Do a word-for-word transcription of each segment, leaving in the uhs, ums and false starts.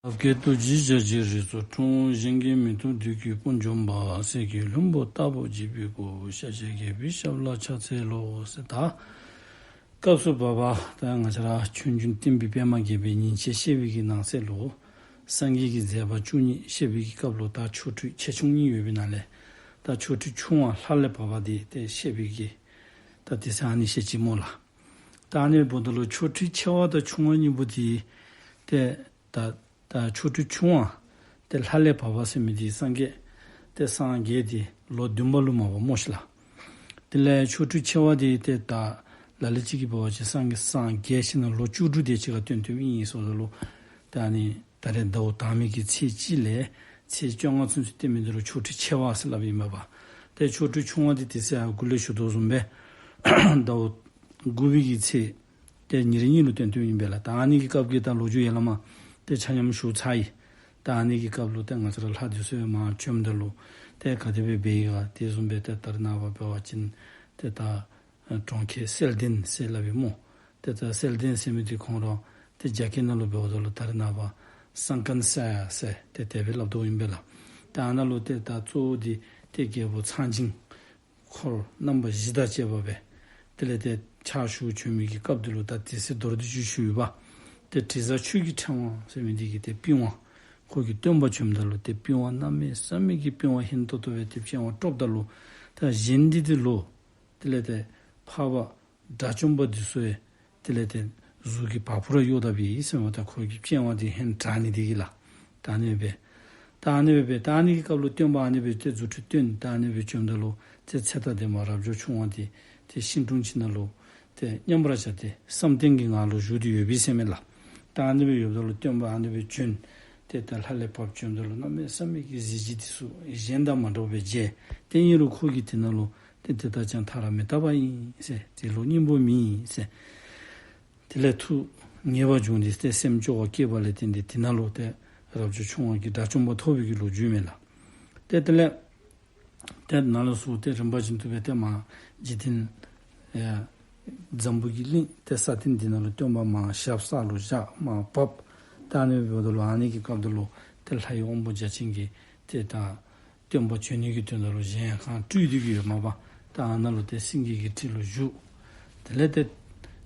ལྷ་བརྒྱའི་རྡོ་རྗེ་ཞལ་གྱི་རིགས་སུ་འཁྲུངས། གཞན་གྱིས་མི་ཐུབ་བདུད་ཀྱི་དཔུང་འཇོམས་པ། གསེར་གྱི་ལྷུན་པོ་ལྟ་བུར་བརྗིད་པའི་སྐུ། ཤཱཀྱའི་རྒྱལ་པོའི་ཞབས་ལ་ཕྱག་འཚལ་ལོ། ཟེར་ད་སྐབས་སུ་བབ་པ་ད་ང་བཅས་ར་ཆོས་འབྱུང་བསྟན་པའི་པདྨ་རྒྱས་པའི་ཉིན་བྱེད་བཤད་པའི་གི་ནང་གསེས་ལུ་སངས་རྒྱས་ཀྱི་མཛད་པ་བཅུ་གཉིས་བཤད་པའི་གི་སྐབས་ལུ་ད་ཆོ་འཕྲུལ་ཆེ་ཆུང་གཉིས་ཡོད་པའི་ནང་ལས་ད་ཆོ་འཕྲུལ་ཆུང་བ་ལྷ་ལས་བབས་པ་འདི་ཏེ་བཤད་པའི་གི་ད་དེ་ཚེ་ཨ་ནི་བཤད་ཅི་སྨོ་ལགས། ད་ཨ་ནི་འབདཝ་ད་ལུ་ཆོ་འཕྲུལ་ཆེ་བ་དང་ཆུང་བ་གཉིས་པོ་དེ་ཏེ་ད་ད་ཆོ་འཕྲུལ་ཆུང་བ་ཏེ་ལྷ་ལས་བབས་པ་ཟེར་མི་དེ་སངས་རྒྱས་ཏེ་སངས་རྒྱས་ཏེ་ལོ་བདུན་པ་ལུ་མར་བབས་སྨོ་ཤིག་ལགས། དེ་ལས་ཆོ་འཕྲུལ་ཆེ་བ་དེ་ཏེ་ད་ལ་ལུ་ཅིག་གིས་འབད་བ་ཅིན་སངས་རྒྱས་སངས་རྒྱས་ཞིནམ་ལས་ལོ་བཅུ་དྲུག་དེ་ཅིག་ཁར་སྟོན་སྟོནམ་ཨིན་ཟེརཝ་ད་ལུ་ད་ཨ་ནི་ད་རེས་ཟླཝ་དང་པའི་གི་ཚེས་གཅིག་ལས་ཚེས་བཅོ་ལྔ་ཚུན་ཚོད་སྟོན་མི་འདི་ལུ་ཆོ་འཕྲུལ་ཆེ་བ་ཟེར་སླབ་ཨིན་པས། ཏེ་ཆོ་འཕྲུལ་ཆུང་བ་འདི་དེ་ཚེ་ཨ་གུ་ལས་ཞུ་དོ་བཟུམ་སྦེ་ཟླཝ་དགུ་པའི་གི་ཚེས་ཏེ་ཉེར་གཉིས་ལུ་སྟོན་སྟོནམ་ཨིན་པས་ལགས། ད་ཨ་ནི་གི་སྐབས་ཀྱི་ད་ལོ་རྒྱུས་ཡར་ལས་མར་ཏེ་ཆ་མཉམ་ཞུ་ཚར་ཡི། ད་ཨ་ནི་གི་སྐབས་ལུ་ཏེ་ང་བཅས་ར་ལྷ་འདི་ཚུ་མར་བྱོནམ་ད་ལུ་ཏེ་ག་དེ་སྦེ་འབད་ཡི་ག་དེ་བཟུམ་སྦེ་ཏེ་ད་རེས་ནངས་པ་འབད་བ་ཅིན་ཏེ་ད་གྲོང་ཁྱེར་གསལ་ལྡན་ཟེར་སླབ་ཨིན་སྨོ། ཏེ་ད་གསལ་ལྡན་ཟེར་མི་འདི་ཁོང་ར་ཏེ་རྒྱ་སྐད་ནང་ལུ་འབདཝ་ད་ལུ་ད་རེས་ནངས་པ་སང་ཀན་ས་ཡ་ཟེར་ཏེ་དེ་སྦེ་སླབ་དོ་ཨིན་པས་ལགས། ཏེ་ཨ་ནཱ་ལུ་ཏེ་ད་གཙོ་བོ་འདི་ཏེ་རྒྱལ་པོ་ཚངས་བྱིན་འཁོར་རྣམ་པ་བཞི་དང་བཅས་པ་སྦེ་དེ་ལས་ཏེ་ཕྱག་ཞུ་བྱོན་མི་གི་སྐབས་འདི་ལུ་ད་དེ་ཚེ་མདོར་བསྡུས་ཅིག་ཞུ་ཡི་པ། ཏེ་དྲི་ཟ་ཆོས་ཀྱི་ཕྲེང་བ་ཟེར་མི་འདི་གིས་ཏེ་པི་ཝང་ཁོ་གི་སྟོན་པ་བྱོནམ་ད་ལུ་ཏེ་པི་ཝང་གནམ་མེད་ས་མེད་ཀྱི་པི་ཝང་ཧིང་ཏོག་ཏོ་སྦེ་ཏེ་པི་ཝང་དཀྲོགཔ་ད་ལུ་ད་གཞན་འདི་འདི་ལུ་དེ་ལས་ཏེ་འཕགས་པ་དགྲ་བཅོམ་པ་འདི་ཚུ་ཡང་དེ་ལས་ཏེ་གཟུགས་ཀྱི་བ་སྤུ་ར་གཡོ་དཔ་ཨིན་ཟེར་མས། ད་ཁོ་གི་པི་ཝང་འདི་ཧིང་དྲག་ནི་འདི་གིས་ལགས། ད་ཨ་ནི་སྦེ་ད་ཨ་ནི་སྦེ་ད་ཨ་ནི་གི་སྐབས་ལུ་སྟོན་པ་ཨ་ནི་སྦེ་ཏེ་རྫུ་འཕྲུལ་སྟོན། ད་ཨ་ནི་སྦེ་བྱོནམ་ད་ལུ་ཏེ་ཚེ་ད་དེ་མ་རབ་འབྱོར་ཆུང་བ་འདི་ཏེ་ཤིང་དྲུང་ཅིག་ནང་ལུ་ཏེ་མཉམ་པར་བཞག་སྟེ་བསམ་གཏན་གྱི་ངང་ལུ་བཞུགས་ཏེ་ཡོདཔ་ཨིན་ཟེར་མས་ལགས། ད་ཨ་ནི་སྦེ་ཡོདཔ་ད་ལུ་སྟོན་པ་ཨ་ནི་སྦེ་བྱོན། ཏེ་ད་ལྷ་ལས་བབས་བྱོནམ་ད་ལུ་གནམ་མེད་ས་མེད་ཀྱི་གཟི་བརྗིད་འདི་ཚུ་གཞན་དང་མ་འདྲཝ་སྦེ་མཇལ། ཏེ་ཨིན་རུང་ཁོ་གིས་དེ་ནང་ལུ་ཏེ་དེ་དག་ཀྱང་མཐར་མི་ལྟ་བ་ཡིན་ཟེར། དེ་ལུ་སྙིང་པོ་མེད་ཟེར། དེ་ལས་ཐུགས་ངེས་པར་འབྱུང་སྟེ་ཏེ་སེམས་སྐྱོ་བ་སྐྱེས་པ་ལས་བརྟེན་ཏེ་དེ་ནང་ལུ་ཏེ་རབ་འབྱོར་ཆུང་བ་གིས་དགྲ་བཅོམ་པ་ཐོབ་པའི་གི་ལོ་རྒྱུས་མས་ལགས། ཏེ་དེ་ལས་ཏེ་ནཱ་ལས་ཚུར་ཏེ་རིམ་པ་བཞིན་དུ་སྦེ་ཏེ་མར་འཇིག་རྟེན་ཨེ་འཛམ་བུ་གི་གླིང་ཏེ་ས་སྟེང་འདི་ནང་ལུ་སྟོན་པ་མར་ཞབས་ས་ལུ་བཞག་མར་བབས། ད་ཨ་ནི་འབདཝ་ད་ལུ་ཨ་ནི་གི་སྐབས་འདི་ལུ་ཏེ་ལྷའི་དབང་པོ་བརྒྱ་བྱིན་གྱིས་ཏེ་ད་སྟོན་པ་བྱོན་ནི་གི་དོན་དག་ལུ་གཞལ་ཡས་ཁང་སྤྲུལ་ཏེ་གི་ཡོདཔ་མས་པ། ད་ཨ་ནཱ་ལུ་ཏེ་སེང་གེ་གི་ཁྲི་ལུ་བཞུགས། དེ་ལས་ཏེ་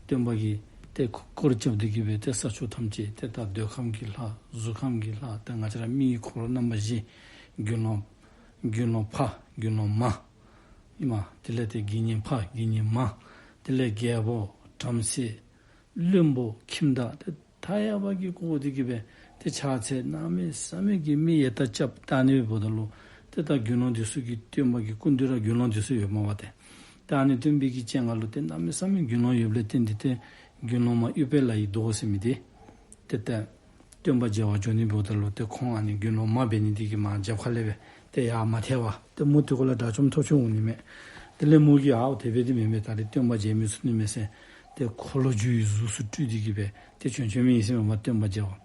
སྟོན་པ་གིས་ཏེ་སྐོར་རྐྱབ་སྟེ་གི་སྦེ་ཏེ་ས་ཕྱོགས་ཐམས་ཅད་ཏེ་ད་འདོད་ཁམས་ཀྱི་ལྷ་གཟུགས་ཁམས་ཀྱི་ལྷ་ཏེ་ང་བཅས་ར་མིའི་འཁོར་རྣམ་པ་བཞི། དགེ་སློང་དགེ་སློང་ཕ་དགེ་སློང་མ་ཨིན་མས། དེ་ལས་ཏེ་དགེ་བསྙེན་ཕ་དགེ་བསྙེན་མ། དེ་ལས་རྒྱལ་པོ་བྲམ་ཟེ་བློན་པོ་ཁྱིམ་བདག་ཏེ་མཐའ་ཡས་པ་གིས་བསྐོར་ཏེ་གི་སྦེ་ཏེ་ཕྱག་འཚལ། གནམ་མེད་ས་མེད་ཀྱི་མི་ཡར་ལྟ་རྐྱབ། ད་ཨ་ནི་འབདཝ་ད་ལུ་ཏེ་ད་དགེ་སློང་འདི་ཚུ་གི་སྟོན་པ་གི་སྐུ་མདུན་ར་དགེ་སློང་འདི་ཚུ་ཡོདཔ་མས་པ་ཏེ། ད་ཨ་ནི་སྟོན་པའི་གི་སྤྱན་སྔར་ལུ་ཏེ་གནམ་མེད་ས་མེད་དགེ་སློང་ཡོདཔ་ལས་བརྟེན་ཏེ་ཏེ་དགེ་སློང་མ་ཨུཏྤལ་ལའི་མདོག་ཟེར་མི་འདི་ཏེ་ད་སྟོན་པ་མཇལ་བར་འགྱོ་ནི་འབདཝ་ད་ལུ་ཏེ་ཁོང་ཨ་ནི་དགེ་སློང་མ་འབད་ནི་འདི་གིས་མར་རྒྱབ་ཁ་ལས་སྦེ་ཏེ་ཡར་མ་ཐལ་བར་ཏེ་མུ་སྟེགས་ཁོག་ལས་དགྲ་བཅོམ་ཐོབ་བྱུང་འོང་ནི་མས། དེ་ལས་མོ་གིས་ཨའོ་དེ་སྦེ་འདི་མེན་མས། ད་རེས་སྟོན་པ་མཇལ་མི་ཚུགས་ནི་མས་ཟེར་ཏེ་འཁོར་ལོས་སྒྱུར་བའི་གཟུགས་སུ་སྤྲུལ་ཏེ་གི་སྦེ་ཏེ་བྱོན་བྱོནམ་ཨིན་ཟེར་མས་པ། སྟོན་པ་མཇལ་བར་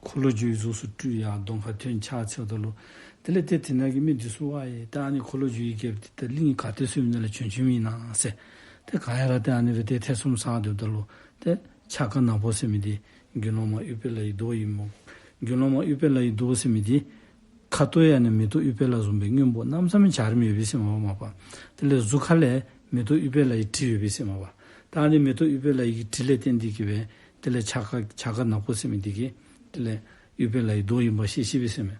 འཁོར་ལོས་སྒྱུར་བའི་གཟུགས་སུ་སྤྲུལ། ཡར་གདོང་ཁར་ཐོན་ཕྱག་འཚལཝ་ད་ལུ་དེ་ལས་ཏེ་དེ་ནང་གི་མི་འདི་ཚུ་ཨའེ་ད་ཨ་ནི་འཁོར་ལོས་སྒྱུར་བའི་རྒྱལཔོ་འདི་ད་གླིང་ག་ཏེ་ཚུ་གི་ནང་ལས་བྱོན་བྱོནམ་ཨིན་ན་ཟེར་ཏེ་ག་ཡ་ར་ཏེ་ཨ་ནི་སྦེ་ཏེ་ཐེ་ཚོམ་ཟ་སྡོདཔ་ད་ལུ་ཏེ་ཕྱག་ཁ་ནག་པོ་ཟེར་མི་འདི་དགེ་སློང་མ་ཨུཏྤལ་ལའི་མདོག་ཨིན་མས། དགེ་སློང་མ་ཨུཏྤལ་ལའི་མདོག་ཟེར་མི་འདི་ཁ་དོག་ཡང་ནི་མེ་ཏོག་ཨུཏྤལ་ལ་བཟུམ་སྦེ་སྔོན་པོ་གནམ་མེད་ས་མེད་འཇའ་རིསམོ་ཡོདཔ་ཨིན་ཟེར་མས་པ་མ་པ། དེ་ལས་གཟུགས་ཁ་ལས་མེ་ཏོག་ཨུཏྤལ་ལའི་དྲི་ཡོདཔ་ཨིན་ཟེར་མས་པ། ད་ཨ་ནི་མེ་ཏོག་ཨུཏྤལ་ལའི་གི་དྲི་ལས་བརྟེན་ཏེ་གི་སྦེ་དེ་ལས་ཕྱག་ཁ་ཕྱག་ཁ་ནག་པོ་ཟེར་མི་འདི་གིས་དེ་ལས་ཨུཏྤལ་ལའི་མདོག་ཨིནམ་ཤེས་ཤེསཔ་ཨིན་ཟེར་མས།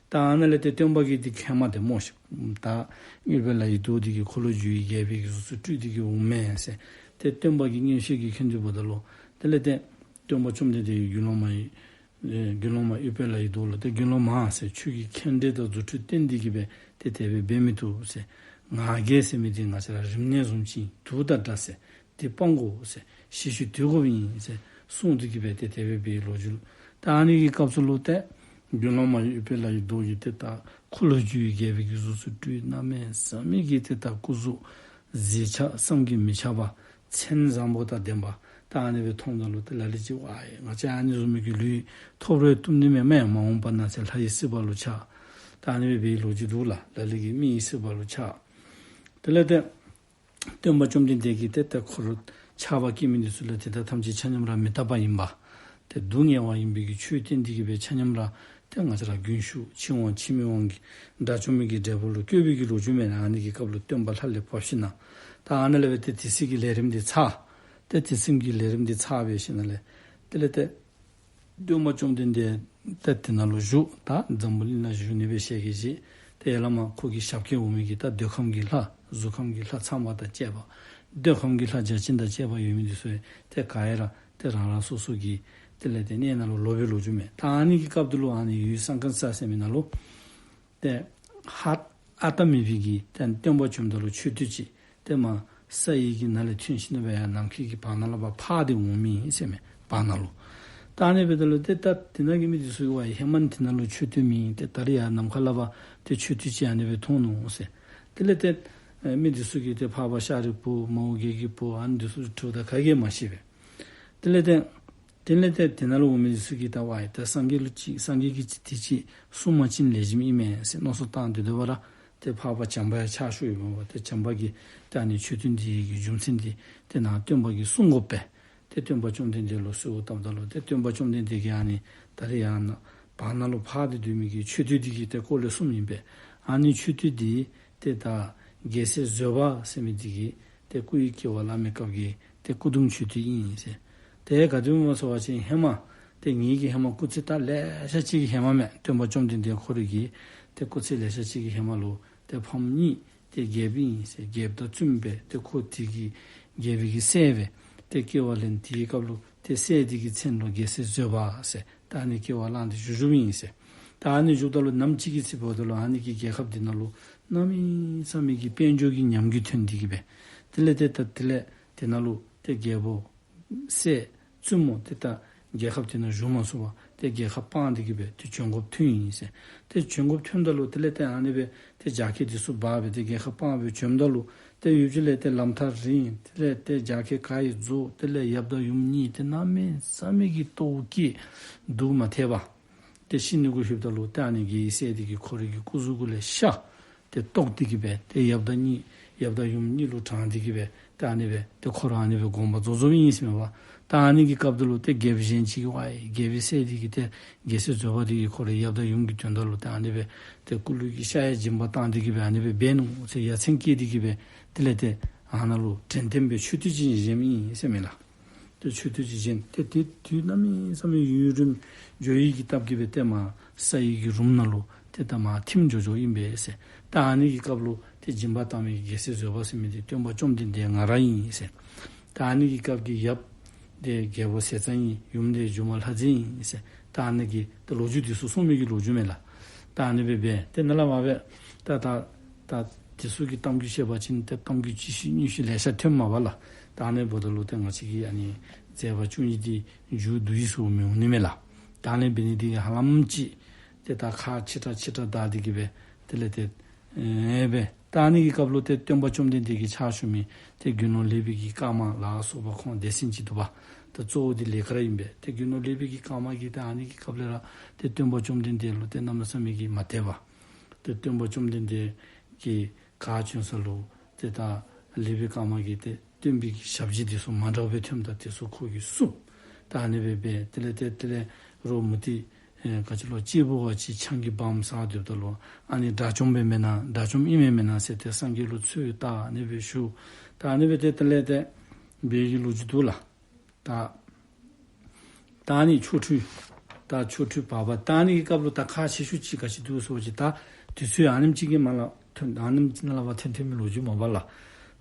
ད་ཨ་ནཱ་ལས་ཏེ་སྟོན་པ་གིས་འདི་མཁྱེནམ་ཏེ་སྨོ་ཤིག། ད་ཨུཏྤལ་ལའི་མདོག་འདི་གིས་འཁོར་ལོས་སྒྱུར་བའི་རྒྱལ་པོའི་གི་གཟུགས་སུ་སྤྲུལ་ཏེ་གི་འོངམ་མས་ཟེར་ཏེ་སྟོན་པ་གིས་མངོན་ཤེས་ཀྱིས་མཁྱེན་ཏེ་འབདཝ་ད་ལུ་དེ་ལས་ཏེ་སྟོན་པ་བཅོམ་ལྡན་འདས་ཀྱིས་དགེ་སློང་མ་ཨེ་དགེ་སློང་མ་ཨུཏྤལ་ལའི་མདོག་ལུ་ཏེ་དགེ་སློང་མ་ཟེར་ཁྱོད་ཀྱིས་མཁྱེན་འདོད་དང་རྫུ་འཕྲུལ་བསྟན་ཏེ་གི་སྦེ་ཏེ་དེ་སྦེ་འབད་མི་བཏུབ་ཟེར། ང་རྒྱལ་ཟེར་མི་འདི་ང་བཅས་ར་རིམས་ནད་བཟུམ་ཅིག་དུག་དང་འདྲ་ཟེར། འདི་སྤང་དགོ་ཟེར། ཞི་ཞིང་དུལ་དགོཔ་ཨིན་ཟེར་གསུངས་ཏེ་གི་སྦེ་ཏེ་དེ་སྦེ་འབད་བའི་ལོ་རྒྱུས། ད་ཨ་ནི་གི་སྐབས་སུ་ལུ་ཏེ་དགེ་སློང་མ་ཨུཏྤལ་ལའི་མདོག་གིས་ཏེ་ད་འཁོར་ལོས་སྒྱུར་བའི་རྒྱལ་པོའི་གི་གཟུགས་སུ་སྤྲུལ། གནམ་མེད་ས་མེད་ཀྱི་ཏེ་ད་སྐུ་གཟུགས་མཛེས་ཆ་བསམ་གྱིས་མི་ཁྱབ་པ་མཚན་བཟང་པོ་དང་ལྡན་པ་ད་ཨ་ནི་སྦེ་མཐོངམ་ད་ལུ་ཏེ་ལ་ལུ་ཅིག་ཝའེ་ང་བཅས་ཨ་ནི་བཟུམ་མའི་གི་ལུས་ཐོབ་རེ་བཏུབ་ནི་མས། མ་འོངས་པ་ན་ཚེ་ལྷ་ཡི་སྲིད་པ་ལུ་ཆགས། ད་ཨ་ནི་སྦེ་འབད་བའི་ལོ་རྒྱུས་འདུག་ལགས། ལ་ལུ་གིས་མི་ཡི་སྲིད་པ་ལུ་ཆགས། དེ་ལས་ཏེ་སྟོན་པ་བཅོམ་ལྡན་འདས་ཀྱིས་ཏེ་ད་འཁོར་ཆགས་པ་སྐྱེ་མི་འདི་ཚུ་ལུ་དེ་དག་ཐམས་ཅད་ཆ་མཉམ་ར་མི་རྟག་པ་ཨིན་པ། ཏེ་སྡུག་བསྔལ་བ་ཨིན་པའི་གི་ཆོས་བསྟན་འདི་གིས་སྦེ་ཆ་མཉམ་ར་ཏེ་ང་བཅས་ར་རྒྱུན་ཞུགས་འཆི་འོང་འཆི་མེད་འོང་གི་དགྲ་བཅོམ་མི་གི་འབྲས་བུ་ལུ་བཀོད་པའི་གི་ལོ་རྒྱུས་མས། ཨ་ནི་གི་སྐབས་ལུ་སྟོན་པ་ལྷ་ལས་བབས་ཞིནམ་ལས་ད་ཨ་ནཱ་ལས་སྦེ་ཏེ་དེ་ཚེ་གི་ལས་རིམ་འདི་ཚར། ཏེ་དེ་ཚེ་གི་ལས་རིམ་འདི་ཚར་སྦེ་ཞིནམ་ལས་དེ་ལས་ཏེ་སྟོན་པ་བཅོམ་ལྡན་འདས་ཏེ་དེ་ནང་ལུ་བཞུགས། ད་འཛམ་བུ་གླིང་ལུ་བཞུགས་ནི་སྦེ་ཞལ་གྱིས་བཞེས། ཏེ་ཡར་ལས་མར་ཁོ་གི་ཞབས་སྐྱེལ་འོང་མི་གི་ད་འདོད་ཁམས་ཀྱི་ལྷ་གཟུགས་ཁམས་ཀྱི་ལྷ་ཚངས་པ་དང་བཅས་པ། འདོད་ཁམས་ཀྱི་ལྷ་བརྒྱ་བྱིན་དང་བཅས་པ་ཡོད་མི་འདི་ཚུ་ཏེ་ག་ར་ཏེ་རང་རང་སོ་སོ་གི་དེ་ལས་ཏེ་གནས་ནང་ལུ་ལོག་པའི་ལོ་རྒྱུས་མས། ད་ཨ་ནི་གི་སྐབས་དེ་ལུ་ཨ་ནི་ཡུལ་སང་ཀ་ས་ཟེར་མི་ནང་ལུ་ཏེ་ཧ་ཨ་ཏ་མེ་བི་གི་ཏེ་སྟོན་པ་བཅོམ་ད་ལུ་མཆོད་རྟེན་ཅིག་ཏེ་མར་ས་ཡི་གི་ནང་ལས་ཐོན་ཞིནམ་ལས་སྦེ་ཡར་ནམ་མཁའི་གི་བར་ན་ལས་ཕར་འཕགས་ཏེ་འོང་མི་ཨིན་ཟེར་མས། བར་ན་ལུ། ད་ཨ་ནི་སྦེ་ད་ལུ་ཏེ་ད་དེ་ནང་གི་མི་འདི་ཚུ་གིས་ཝའི་ཧེ་མ་ནི་དེ་ནང་ལུ་མཆོད་རྟེན་མེད། ཏེ་ད་རིས་ཡར་ནམ་མཁའ་ལས་ཕར་ཏེ་མཆོད་རྟེན་ཅིག་ཨ་ནི་སྦེ་མཐོང་ནུག་ཟེར། དེ་ལས་ཏེ་ཨེ་མི་འདི་ཚུ་གིས་ཏེ་འཕགས་པ་ཤཱ་རིའི་བུ་མོའུ་འགལ་གྱི་བུ་ཨ་ནི་འདི་ཚུ་དྲིཝ་ད་ག་གིས་མ་ཤེས་པས། དེ་ལས་ཏེ་དེ་ལས་ཏེ་དེ་ནང་ལུ་འོང་མི་འདི་ཚུ་གིས་ད་ཝའི་ད་སངས་རྒྱས་ལུ་ཅིག་སངས་རྒྱས་ཀྱིས་ཅིག་དེ་ཅིག་གསུངས་པ་ཅིན་ལེགས་ཤོམ་ཨིན་མས་ཟེར་མནོ་བསམ་བཏང་སྟེ་སྡོད་པ་ར་ཏེ་འཕགས་པ་བྱམས་པ་ཡང་ཕྱག་ཞུ་ཡོདཔ་མས་པ། ཏེ་བྱམས་པ་གིས་ཏེ་ཨ་ནི་མཆོད་རྟེན་འདི་གི་རྒྱུ་མཚན་འདི་ཏེ་ནཱ་སྟོན་པ་གིས་གསུང་དགོ་པས། ཏེ་སྟོན་པ་བཅོམ་ལྡན་འདས་ལུ་གསོལཝ་བཏབ་ད་ལུ་ཏེ་སྟོན་པ་བཅོམ་ལྡན་འདས་ཀྱིས་ཨ་ནི་ད་རིས་ཡར་ནཱ་བར་ན་ལུ་ཕར་ཏེ་སྡོད་མི་གི་མཆོད་རྟེན་འདི་གི་ཏེ་སྐོར་ལས་གསུངམ་ཨིན་པས། ཨ་ནི་མཆོད་རྟེན་འདི་ཏེ་ད་རྒྱལ་སྲས་བཟོད་པ་ཟེར་མི་འདི་གིས་ཏེ་སྐུ་ཡི་སྐྱེ་བ་བླ་མེད་སྐབས་ཀྱི་ཏེ་སྐུ་གདུང་མཆོད་རྟེན་ཨིན་ཟེར། ཏེ་ག་དེ་སྦེ་སྨོ་ཟེར་བ་ཅིན་ཧེ་མ་ཏེ་ངེ་གི་ཧེ་མ་སྐུ་ཚེ་ད་ལེ་ཤ་ཅིག་གི་ཧེ་མ་མས། སྟོན་པ་བཅོམ་ལྡན་འདས་ཁོ་རའི་གི་ཏེ་སྐུ་ཚེ་ལེ་ཤ་ཅིག་གི་ཧེ་མ་ལུ་ཏེ་ཕམ་གཉིས་ཏེ་རྒྱལཔོ་ཨིན་ཟེར། རྒྱལཔོ་དང་བཙུནམོ་སྦེ་ཏེ་ཁོ་དེ་གི་རྒྱལ་པོའི་གི་སྲས་སྦེ་ཏེ་སྐྱེ་བ་ལེན། དེའི་སྐབས་ལུ་ཏེ་སྲས་དེ་གི་མཚན་ལུ་རྒྱལ་སྲས་བཟོད་པ་ཟེར། ད་ཨ་ནི་སྐྱེ་བ་བླངས་ཏེ་བཞུགས་བཞུགསཔ་ཨིན་ཟེར། ད་ཨ་ནི་བཞུགསཔ་ད་ལུ་ནམ་ཅིག་གི་ཚེ་འབདཝ་ད་ལུ་ཨ་ནི་གི་རྒྱལ་ཁབ་དེ་ནང་ལུ་གནམ་མེད་ས་མེད་ཀྱི་དཔལ་འབྱོར་གྱི་ཉམས་རྒུད་ཐོན་ཏེ་གི་སྦེ། དེ་ལས་ཏེ་ད་དེ་ལས་དེ་ནང་ལུ་ཏེ་རྒྱལ་པོ་སྲས་བཙུནམོ་ཏེ་ད་རྒྱལ་ཁབ་དེ་ནང་བཞུགས་མ་ཚུགས་པར་ཏེ་རྒྱལ་ཁབ་སྤངས་ཏེ་གི་སྦེ་ཏེ་བྱོན་དགོཔ་ཐོན་ཡི་ཟེར། ཏེ་བྱོན་དགོཔ་ཐོནམ་ད་ལུ་དེ་ལས་ཏེ་ཨ་ནི་སྦེ་ཏེ་རྒྱ་སྐྱེད་དེ་ཚུ་འབག་སྦེ་ཏེ་རྒྱལ་ཁབ་སྤངས་སྦེ་བྱོནམ་ད་ལུ་ཏེ་ཡུདཔ་ཅིག་ལས་ཏེ་ལམ་ཐག་རིང་། དེ་ལས་ཏེ་རྒྱ་སྐྱེད་ག་ཡི་རྫོགས། དེ་ལས་ཡབ་དང་ཡུམ་གཉིས་ཏེ་གནམ་མེད་ས་མེད་ཀྱི་ལྟོཝ་བཀྱེས་སྡུག་མ་ཐེག་པར་ཏེ་ཤི་ནི་གུ་ལྷོདཔ་ད་ལུ་ཏེ་ཨ་ནི་རྒྱལ་པོའི་སྲས་དེ་གིས་ཁོ་རའི་གི་སྐུ་གཟུགས་གུ་ལས་ཤ་ཏེ་བཏོགས་ཏེ་གི་སྦེ་ཏེ་ཡབ་དང་གཉིས་ཡབ་དང་ཡུམ་གཉིས་ལུ་དྲངས་ཏེ་གི་སྦེ་ཏེ་ཨ་ནི་སྦེ་ཏེ་ཁོ་ར་ཨ་ནི་སྦེ་དགོངས་པ་རྫོགས་རྫོགསཔ་ཨིན་ཟེར་མས་པ། ད་ཨ་ནི་གི་སྐབས་དེ་ལུ་ཏེ་རྒྱལཔོ་གཞན་ཅིག་གིས་ཝའི་རྒྱལ་པོའི་སྲས་དེ་གིས་ཏེ་རྒྱལ་སྲས་བཟོད་པ་དེ་གིས་ཁོ་རའི་ཡབ་དང་ཡུམ་གྱི་དོན་དག་ལུ་ཏེ་ཨ་ནི་སྦེ་ཏེ་སྐུ་ལུས་ཀྱི་ཤ་ཡང་སྦྱིན་པ་བཏང་སྟེ་གི་སྦེ་ཨ་ནི་སྦེ་འབད་ནུག་ཟེར་ཡ་མཚན་བསྐྱེད་དེ་གི་སྦེ་དེ་ལས་ཏེ་ཨ་ནཱ་ལུ་དྲན་རྟེན་སྦེ་མཆོད་རྟེན་ཅིག་བཞེངསམ་ཨིན་ཟེར་མས་ལགས། ཏེ་མཆོད་རྟེན་ཅིག་བཞེངས། ཏེ་དེ་དུས་གནམ་མེད་ས་མེད་ཡུན་རིངམོ་འགྱོ་ཡི་གི་སྟབས་ཀྱིས་སྦེ་ཏེ་མར་ས་ཡི་གི་རུམ་ནང་ལུ་ཏེ་ད་མར་ཐིམ་འགྱོ་འགྱོཝ་ཨིན་པས་ཟེར། ད་ཨ་ནི་གི་སྐབས་ལུ་ཏེ་སྦྱིན་པ་བཏང་མི་གི་རྒྱལ་སྲས་བཟོད་པ་ཟེར་མི་དེ་སྟོན་པ་བཅོམ་ལྡན་འདས་ང་ར་ཨིན་ཟེར། ད་ཨ་ནི་གི་སྐབས་ཀྱི་ཡབ་དེ་རྒྱལ་པོ་ཟས་གཙང་ཨིན། ཡུམ་དེ་སྒྱུ་མ་ལྷ་མཛེས་ཨིན་ཟེར། ད་ཨ་ནི་གི་ད་ལོ་རྒྱུས་དེ་ཚུ་གསུངས་མི་གི་ལོ་རྒྱུས་མས་ལགས། ད་ཨ་ནི་སྦེ་སྦེ་ཏེ་ནཱ་ལས་མར་སྦེ་ད་ད་ད་དེ་ཚུ་གི་གཏམ་རྒྱུད་བཤད་པ་ཅིན་ཏེ་གཏམ་རྒྱུད་ཅིག་ཤོས་གཉིས་ཤོས་ལེ་ཤ་ཐོནམ་མས་པ་ལགས། ད་ཨ་ནི་འབདཝ་ད་ལུ་ཏེ་ང་བཅས་ཀྱི་ཨ་ནི་མཛད་པ་བཅུ་གཉིས་འདི་མཇུག་བསྡུ་ཡི་ཟེར་མི་འོང་ནི་མས་ལགས། ད་ཨ་ནི་འབད་ནི་དེ་གིས་ཧ་ལམ་ཅིག་ཏེ་ད་ཁག་ཆེ་དྲགས་ཆེ་དྲགས་བདའ་སྟེ་གི་སྦེ་དེ་ལས་ཏེ་ཨེ་སྦེ་ད་ཨ་ནི་གི་སྐབས་ལུ་ཏེ་སྟོན་པ་བཅོམ་ལྡན་འདས་ཀྱི་ཕྱག་ཞུ་མི་ཏེ་དགེ་སློང་ལེགས་པའི་གི་སྐར་མ་ལ་སོགས་པ་ཁོང་སྡེ་ཚན་ཅིག་འདུག་པ། ད་གཙོ་བོ་འདི་ལས་ཀ་ར་ཨིན་པས། ཏེ་དགེ་སློང་ལེགས་པའི་གི་སྐར་མ་གིས་ཏེ་ཨ་ནི་གི་སྐབས་ལས་ར་ཏེ་སྟོན་པ་བཅོམ་ལྡན་འདས་ལུ་ཏེ་གནམ་མེད་ས་མེད་ཀྱི་མ་དད་པ། ཏེ་སྟོན་པ་བཅོམ་ལྡན་འདས་ཀྱིས་ག་བྱོན་ས་ལུ་ཏེ་ད་ལེགས་པའི་སྐར་མ་གིས་ཏེ་སྟོན་པའི་གི་ཞབས་རྗེས་དེ་ཚུ་མ་འདྲཝ་སྦེ་ཐོནམ་ད་དེ་ཚུ་ཁོ་གིས་བསུབ། ད་ཨ་ནི་སྦེ་སྦེ་དེ་ལས་ཏེ་དེ་ལས་རོགས་མུ་སྟེགས་ཨེ་ག་ཅི་ལོ་སྐྱེས་བུ་བ་ཅིན་ཆང་གི་སྦངམ་ཟ་སྡོདཔ་ད་ལུ་ཨ་ནི་དགྲ་བཅོམ་སྦེ་མེན་ན་དགྲ་བཅོམ་ཨིན་མས་མེན་ན་ཟེར་ཏེ་སངས་རྒྱས་ལུ་འཚོལ་བལྟ། ཨ་ནི་སྦེ་ཞུ། ད་ཨ་ནི་སྦེ་ཏེ་དེ་ལས་ཏེ་འབད་བའི་གི་ལོ་རྒྱུས་འདུག་ལགས། ད་ད་ཨ་ནི་ཆོ་འཕྲུལ་ད་ཆོ་འཕྲུལ་བར་པ་ད་ཨ་ནི་གི་སྐབས་ལུ་ད་ཁག་ཆེ་ཤོས་ཅིག་ག་ཅི་འདུག་ཟེར་བ་ཅིན་ད་དུས་ཚོད་ཨ་ནེམ་ཅིག་གི་མ་ལ་ཐོན་ཨ་ནེམ་ཅིག་ནང་ལས་ཕར་ཐོན་ཐོན་མི་ལོ་རྒྱུས་མ་པ་ལགས།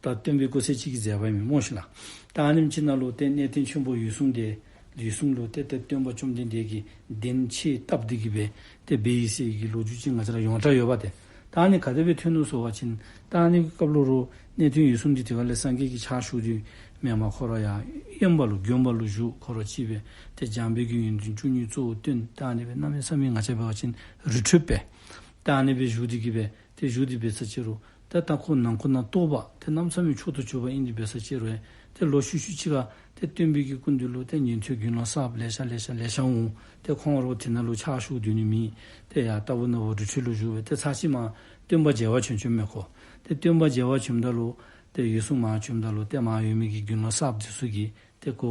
ད་སྟོན་པའི་སྐུ་ཚེ་གཅིག་གི་མཛད་པ་ཨིན་མས་སྨོ་ཤིག་ལགས། ད་ཨ་ནེམ་ཅིག་ནང་ལུ་ཏེ་གནས་བརྟན་ཆེན་པོ་འོད་སྲུང་དེ་འོད་སྲུང་ལུ་ཏེ་ཏེ་སྟོན་པ་བཅོམ་ལྡན་འདས་ཀྱིས་གདན་ཆས་བཏབ་སྟེ་གི་སྦེ་ཏེ་འབད་ཡི་ཟེར་གྱི་ལོ་རྒྱུས་ཅིག་ང་བཅས་ར་ཡོངས་གྲགས་ཡོད་པ་ཏེ། ད་ཨ་ནི་ག་དེ་སྦེ་ཐོན་ནུག་ཟེར་བ་ཅིན་ད་ཨ་ནི་གི་སྐབས་ལུ་རོགས་གནས་བརྟན་འོད་སྲུང་འདི་དེ་ཁ་ལས་སངས་རྒྱས་ཀྱི་ཕྱག་ཞུ་སྟེ་མེན་པར་ཁོ་ར་ཡར་དབེན་པ་ལུ་དགོན་པ་ལུ་བཞུགས། ཁོ་ར་གཅིག་སྦེ་ཏེ་འཇམ་དཔལ་གྱི་ཡོན་ཏན་བཅུ་གཉིས་གཙོ་བོ་སྟོན། ད་ཨ་ནི་སྦེ་གནམ་མེད་ས་མེད་ང་བཅས་འབད་བ་ཅིན་རི་ཁྲོད་སྦེ་ད་ཨ་ནི་སྦེ་བཞུགས་ཏེ་གི་སྦེ་ཏེ་བཞུགས་ཏེ་འབད་ས་ཅིག་རུང་ད་ད་ཁོ་ནང་ཁོ་ནང་རྟོགས་པ་ཏེ་གནམ་མེད་ས་མེད་མཆོག་ཏུ་གྱུར་པ་ཨིན་ཏེ་འབད་ས་ཅིག་རུང་ཏེ་ལོག་ཤུལ་ཤུལ་ཅིག་ཁར་ཏེ་སྟོན་པའི་གི་སྐུ་མདུན་ལུ་ཏེ་ཉན་ཐོས་དགེ་སློང་གསརཔ་ལེ་ཤ་ལེ་ཤ་ལེ་ཤ་འོང་། ཏེ་ཁོང་ར་དེ་ནང་ལུ་ཕྱག་ཞུ་སྡོད་ནི་མེད། ཏེ་ཡར་ལྟ་བུ་ན་བུ་རི་ཁྲོད་ལུ་བཞུགས་སྦེ་ཏེ་ཚར་གཅིག་མར་སྟོན་པ་མཇལ་བར་བྱོན་བྱོནམ་མས་ཁོ། ཏེ་སྟོན་པ་མཇལ་བར་བྱོནམ་ད་ལུ་ཏེ་འོད་སྲུང་མར་བྱོནམ་ད་ལུ་ཏེ་མར་ཡོད་མི་གི་དགེ་སློང་གསརཔ་དེ་ཚུ་གིས་ཏེ་ཁོ་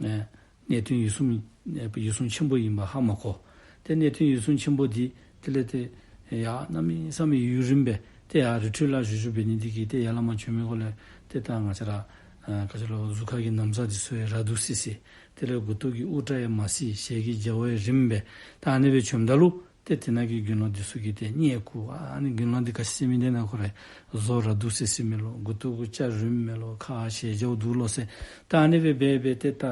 ཨེ་ གནས་བརྟན་འོད་སྲུང་ཨེ་འོད་སྲུང་ཆེན་པོ་ཨིནམ་ཧ་མ་གོ། ཏེ་གནས་བརྟན་འོད་སྲུང་ཆེན་པོ་འདི་དེ་ལས་ཏེ་ཡར་གནམ་མེད་ས་མེད་ཡུན་རིངམོ་སྦེ་ཏེ་ཡར་རི་ཁྲོད་ལུ་བཞུགས་བཞུགསཔ་འབད་ནི་འདི་གིས་ཏེ་ཡར་ལས་མར་བྱོན་མི་གུ་ལས་ཏེ་ད་ང་བཅས་ར་ཨ་ག་ཅི་ལོ་གཟུགས་ཁ་གི་ན་བཟའ་འདི་ཚུ་ཡང་ར་དུ་སི་སི། དེ་ལས་མགུ་ཏོ་གི་དབུ་སྐྲ་ཡང་མ་སི། ཞལ་གྱི་རྒྱ་བོ་ཡང་རིངམོ་སྦེ་ད་ཨ་ནི་སྦེ་བྱོནམ་ད་ལུ་ཏེ་དེ་ནང་གི་དགེ་སློང་འདི་ཚུ་གིས་ཏེ་བསྙད་བཀུར། ཨ་ནི་དགེ་སློང་འདི་ག་ཅི་ཟེར་མི་འདི་ན་ཁོ་ར་བཟོ་ར་དུ་སི་སི་མས་ལོ། མགུ་ཏོ་གུ་སྐྱ་རིངམོ་མས་ལོ། ཁ་ཞལ་རྒྱ་བོ་སྡུག་ལོ་ཟེར། ད་ཨ་ནི་སྦེ་འབད་འབད་ཏེ་ད་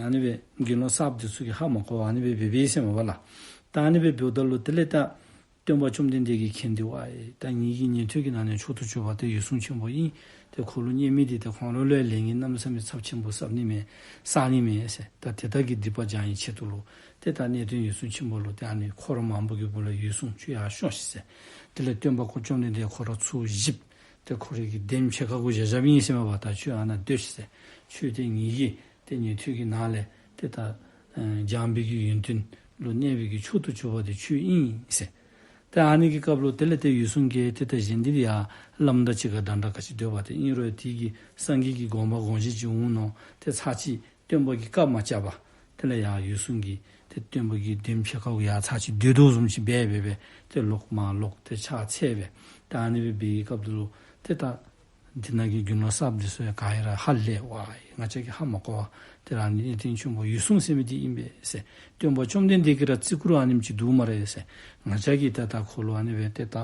ཨ་ནི་སྦེ་དགེ་སློང་གསརཔ་འདི་ཚུ་གིས་ཧ་མ་གོ་བར་ཨ་ནི་སྦེ་འབད་འབདཝ་ཨིན་ཟེར་མས་པ་ལགས། ད་ཨ་ནི་སྦེ་འབདཝ་ད་ལུ་དེ་ལས་ད་སྟོན་པ་བཅོམ་ལྡན་འདས་ཀྱིས་མཁྱེན་ཏེ་ཝའེ་ད་ངེ་གི་ཉན་ཐོས་ཀྱི་ནང་ནས་མཆོག་ཏུ་གྱུར་པ་དེ་འོད་སྲུང་ཆེན་པོ་ཨིན། ཏེ་ཁོ་ལུ་བསྙད་མི་འདི་ཏེ་ཁོང་ར་ལུ་ཡང་ལས་ངན་གནམ་མེད་ས་མེད་ཚབས་ཆེན་པོ་བསགས་ནི་མས། བསགས་ནི་མས་ཟེར། ད་དེ་དག་གི་སྡིག་པ་སྦྱང་བའི་ཆེད་དུ་ལུ་ཏེ་ད་གནས་བརྟན་འོད་སྲུང་ཆེན་པོ་ལུ་ཏེ་ཨ་ནི་འཁོར་མང་པོ་གི་སྦུག་ལས་འོད་སྲུང་ཁྱོད་ཡར་ཤོག་ཤིག་ཟེར། དེ་ལས་སྟོན་པ་ཁོ་བཅོམ་ལྡན་འདས་ཁོ་ར་ཚུར་བཞིཔ། ཏེ་ཁོ་རའི་གི་གདན་ཕྱེད་ཀ་གུ་བཞག་བཞགཔ་ཨིན་ཟེར་མས་པ། ད་ཁྱོད་ཨ་ནཱ་སྡོད་ཤིག་ཟེར། ཁྱོད་ཏེ་ངེ་གི་ཏེ་ཉན་ཐོས་ཀྱི་ནང་ལས་ཏེ་ད་ཨེ་སྦྱངས་པའི་གི་ཡོན་ཏན་ལུ་གནས་པའི་གི་མཆོག་ཏུ་གྱུར་པ་དེ་ཁྱོད་ཨིན་ཟེར། ཏེ་ཨ་ནི་གི་སྐབས་ལུ་དེ་ལས་ཏེ་འོད་སྲུང་གིས་ཏེ་ད་གཞན་འདི་ཡར་བླམ་དང་གཅིག་ཁར་འདྲན་འདྲ་ག་ཅི་སྡོད་པ་ཏེ་ཨིན་རུང་དེ་གི་སངས་རྒྱས་ཀྱི་དགོངས་པ་དགོངས་གཞི་ཅིག་འོང་མནོ། ཏེ་ཚར་གཅིག་སྟོན་པ་གི་བཀའ་མ་བཅག་པར་དེ་ལས་ཡར་འོད་སྲུང་གིས་ཏེ་སྟོན་པ་གི་གདན་ཕྱེད་ཀ་གུ་ཡར་ཚར་གཅིག་སྡོད་དོ་བཟུམ་ཅིག་འབད་འབད་འབད་ཏེ་ལོག་མར་ལོག་ཏེ་ཕྱག་འཚལ་སྦེ་ཏེ་ཨ་ནི་སྦེ་འབད་བའི་སྐབས་དེ་ལུ་ཏེ་ད་དེ་ནང་གི་དགེ་སློང་གསརཔ་འདི་ཚུ་ཡང་ག་ར་ཧ་ལས་ཝའེ་ང་བཅས་ཀྱིས་ཧ་མ་གོ་བར་ཏེ་ར་ཨ་ནི་གནས་བརྟན་ཆེན་པོ་འོད་སྲུང་ཟེར་མི་འདི་ཨིན་པས་ཟེར། སྟོན་པ་བཅོམ་ལྡན་འདས་ཀྱིས་ར་བརྩི་བཀུར་ཨ་ནེམ་ཅིག་འདུག་སྨ་རེ་ཟེར། ང་བཅས་ཀྱིས་ད་ད་ཁོ་ལུ་ཨ་ནི་སྦེ་ཏེ་ད་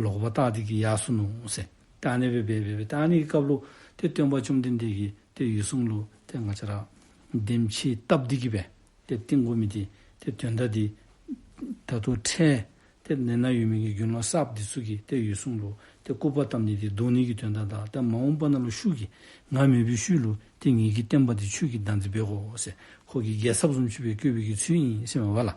ལོག་པར་བལྟ་སྟེ་གིས་ཡར་སོ་ནུག་ཟེར། ད་ཨ་ནི་སྦེ་འབད་འབད་འབད་ད་ཨ་ནི་གི་སྐབས་ལུ་ཏེ་སྟོན་པ་བཅོམ་ལྡན་འདས་ཀྱིས་ཏེ་འོད་སྲུང་ལུ་ཏེ་ང་བཅས་ར་གདན་ཕྱེད་བཏབ་སྟེ་གིས་སྦེ་ཏེ་བསྟན་དགོ་མི་འདི་ཏེ་དོན་དག་འདི་ད་ལྟོ་འཕྲལ་ཏེ་ནང་ན་ཡོད་མི་གི་དགེ་སློང་གསརཔ་འདི་ཚུ་གིས་ཏེ་འོད་སྲུང་ལུ་ཏེ་སྐུར་པ་བཏབ་ནི་འདི་བཟློག་ནི་གི་དོན་དག་དང་ཏེ་མ་འོངས་པ་ནང་ལུ་ཤུགས་ཀྱིས་ང་མེད་པའི་ཤུལ་ལུ་ཏེ་ངེ་གི་བསྟན་པ་འདི་ཁྱོད་ཀྱིས་བདག་འཛིན་འབད་དགོ་ཟེར་ཁོ་གི་རྒྱལ་ཚབ་བཟུམ་ཅིག་སྦེ་བསྐོས་པའི་གི་ཚུལ་ཨིན་ཟེར་མས་པ་ལགས།